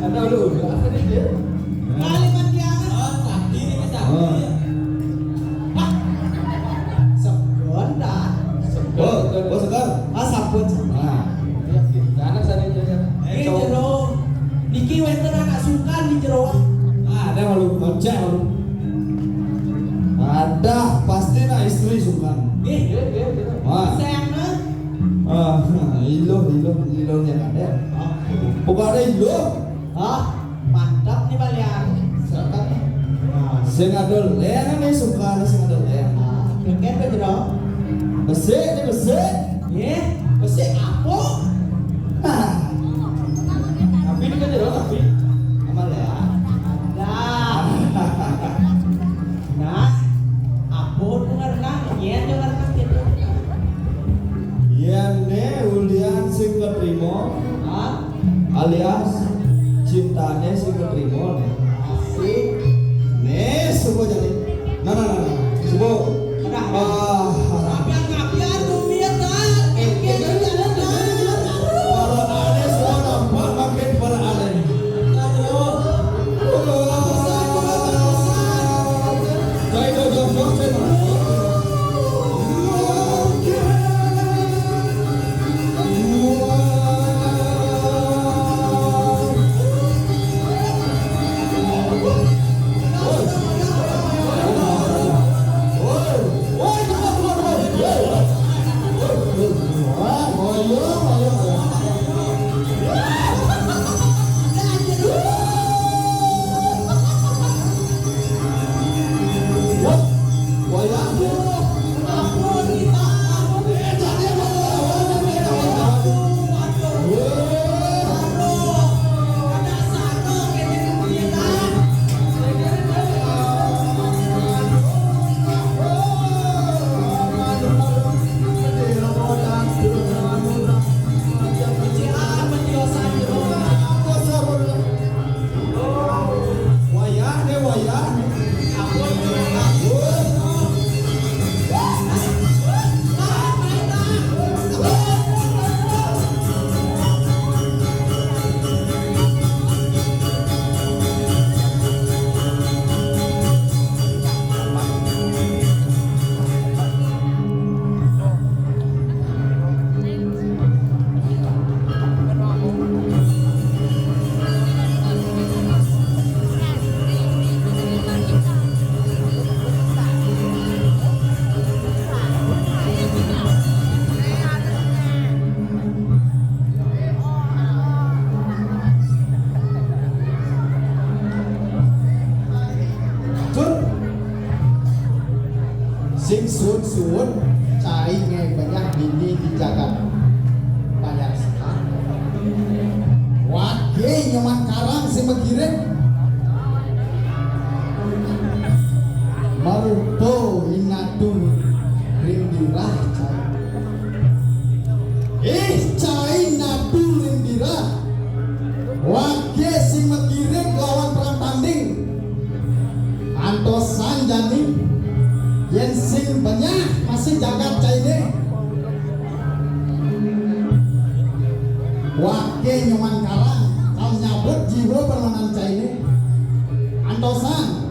Ada lu. Apa nih dia? Kalimat tiang. Oh, sakti ini sakti. Oh. Hah? Segon dah. Segon. Oh, oh, segon. Ah, sampun, sampun. Nah. Iya, iya. Nah, anak saya ini, ya. Eh, jero. Niki wénten anak sungkan di jero. Nah, ada malu, kocak malu. Ada, pasti nak istri sungkan. Iya, iya, iya, iya. Wah. Sayangnya. Ah, iluh, iluh, iluhnya ada. Oke. Pokoknya iluh. Hah? Mantap nih, Balian. Silakan. Nah, sing ada lén nih, sungkan sing ada lén. Ah, kéngkén, Pedro. Besik nih, besik. Yé, besik apa? Nah. Tapi ini kan jero, tapi. Aman ya? Nah. Nah, apa tuh ngaranna? Yén tuh ngaranna gitu. Yén né ulian sing ketrima, hah? Alias cintané sing ketrima né. Asik. Né, coba jadi. Nah, nah, nah, nah. Coba. Nah. Ah. Ngapian, ngapian, dunia, dah. Eh, eh, eh, eh, eh, eh, eh. Para ané semua nampak makin para ané. Sing suwun-suwun, cai ngéh banyak dini di jagat. Bayar sekarang. Wage nyoman karang sing megirit. Marupa inatun rindirah cai. Ké nyuman karang, kal nyabut jiwa permanen cainé. Antosan.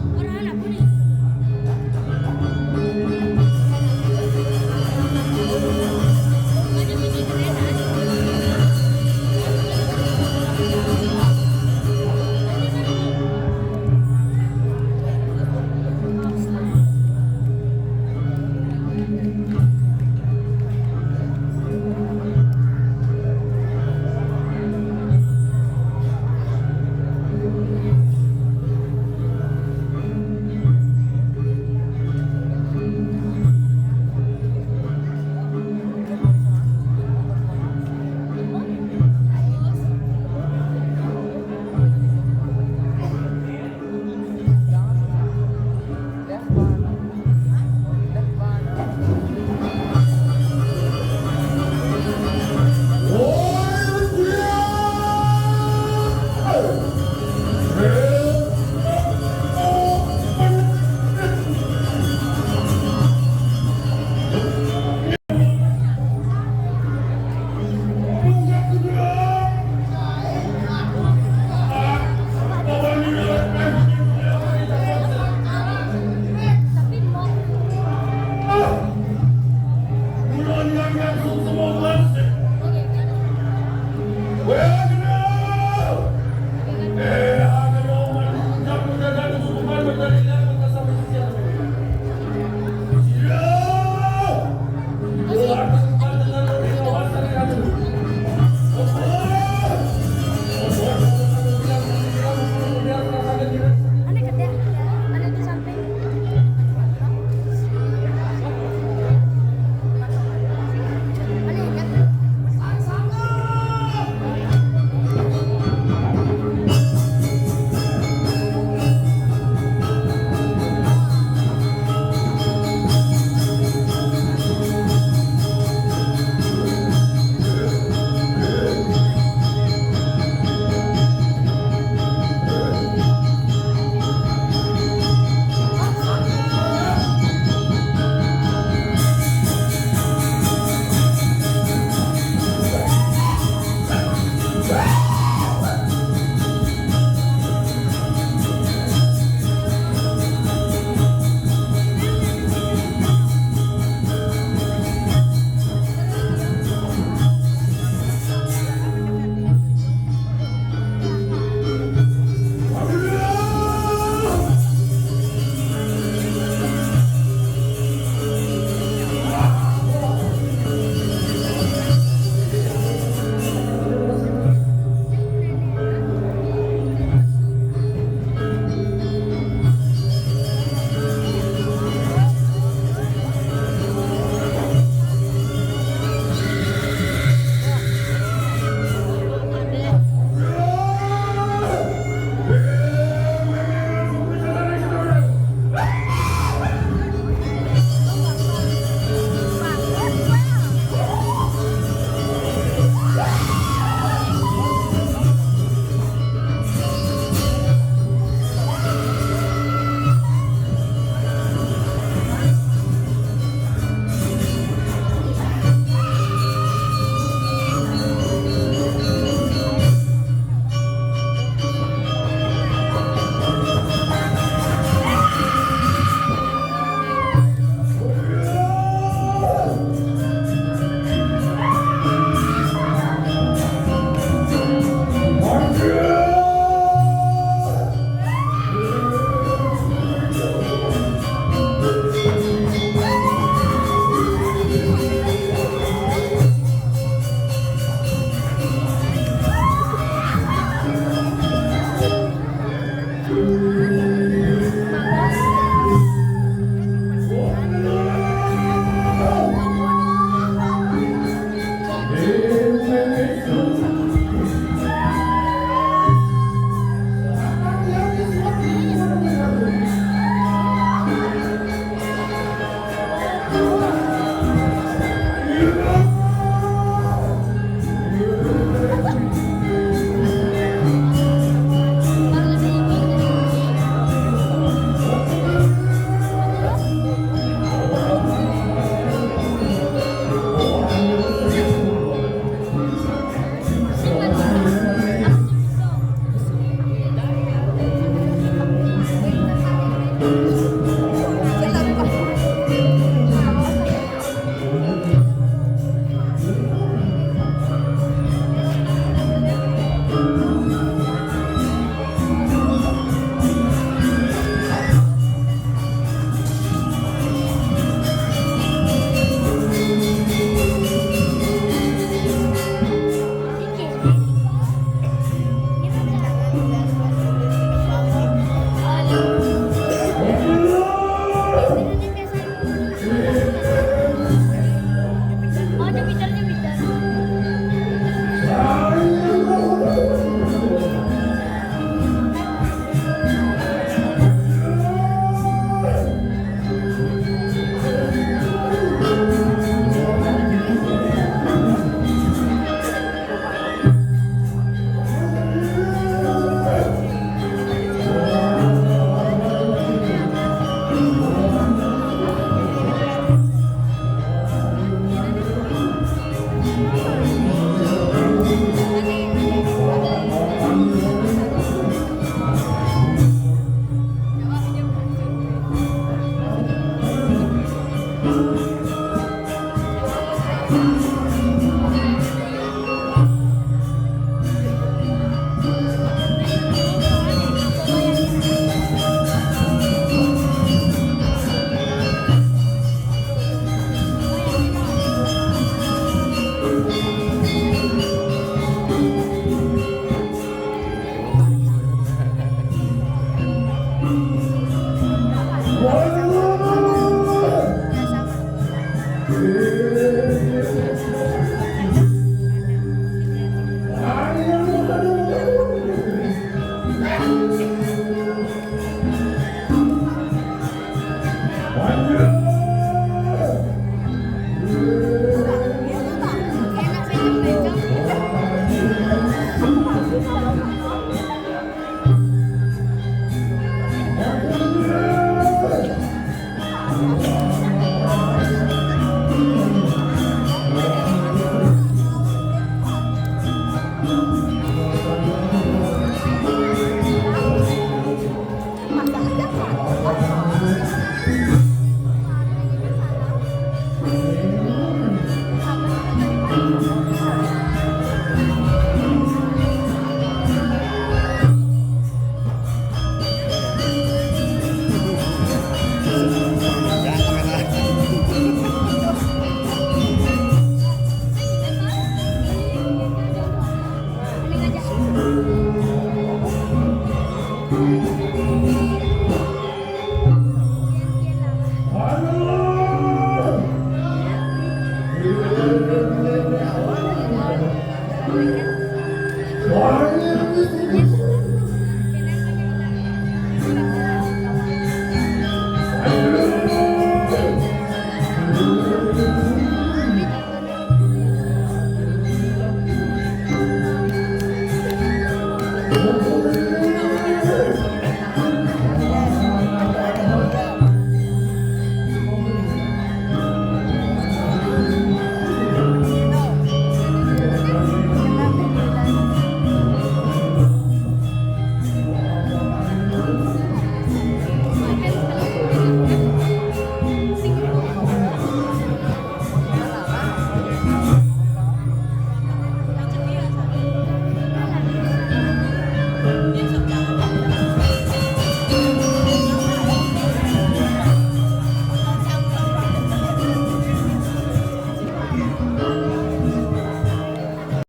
Are you listening?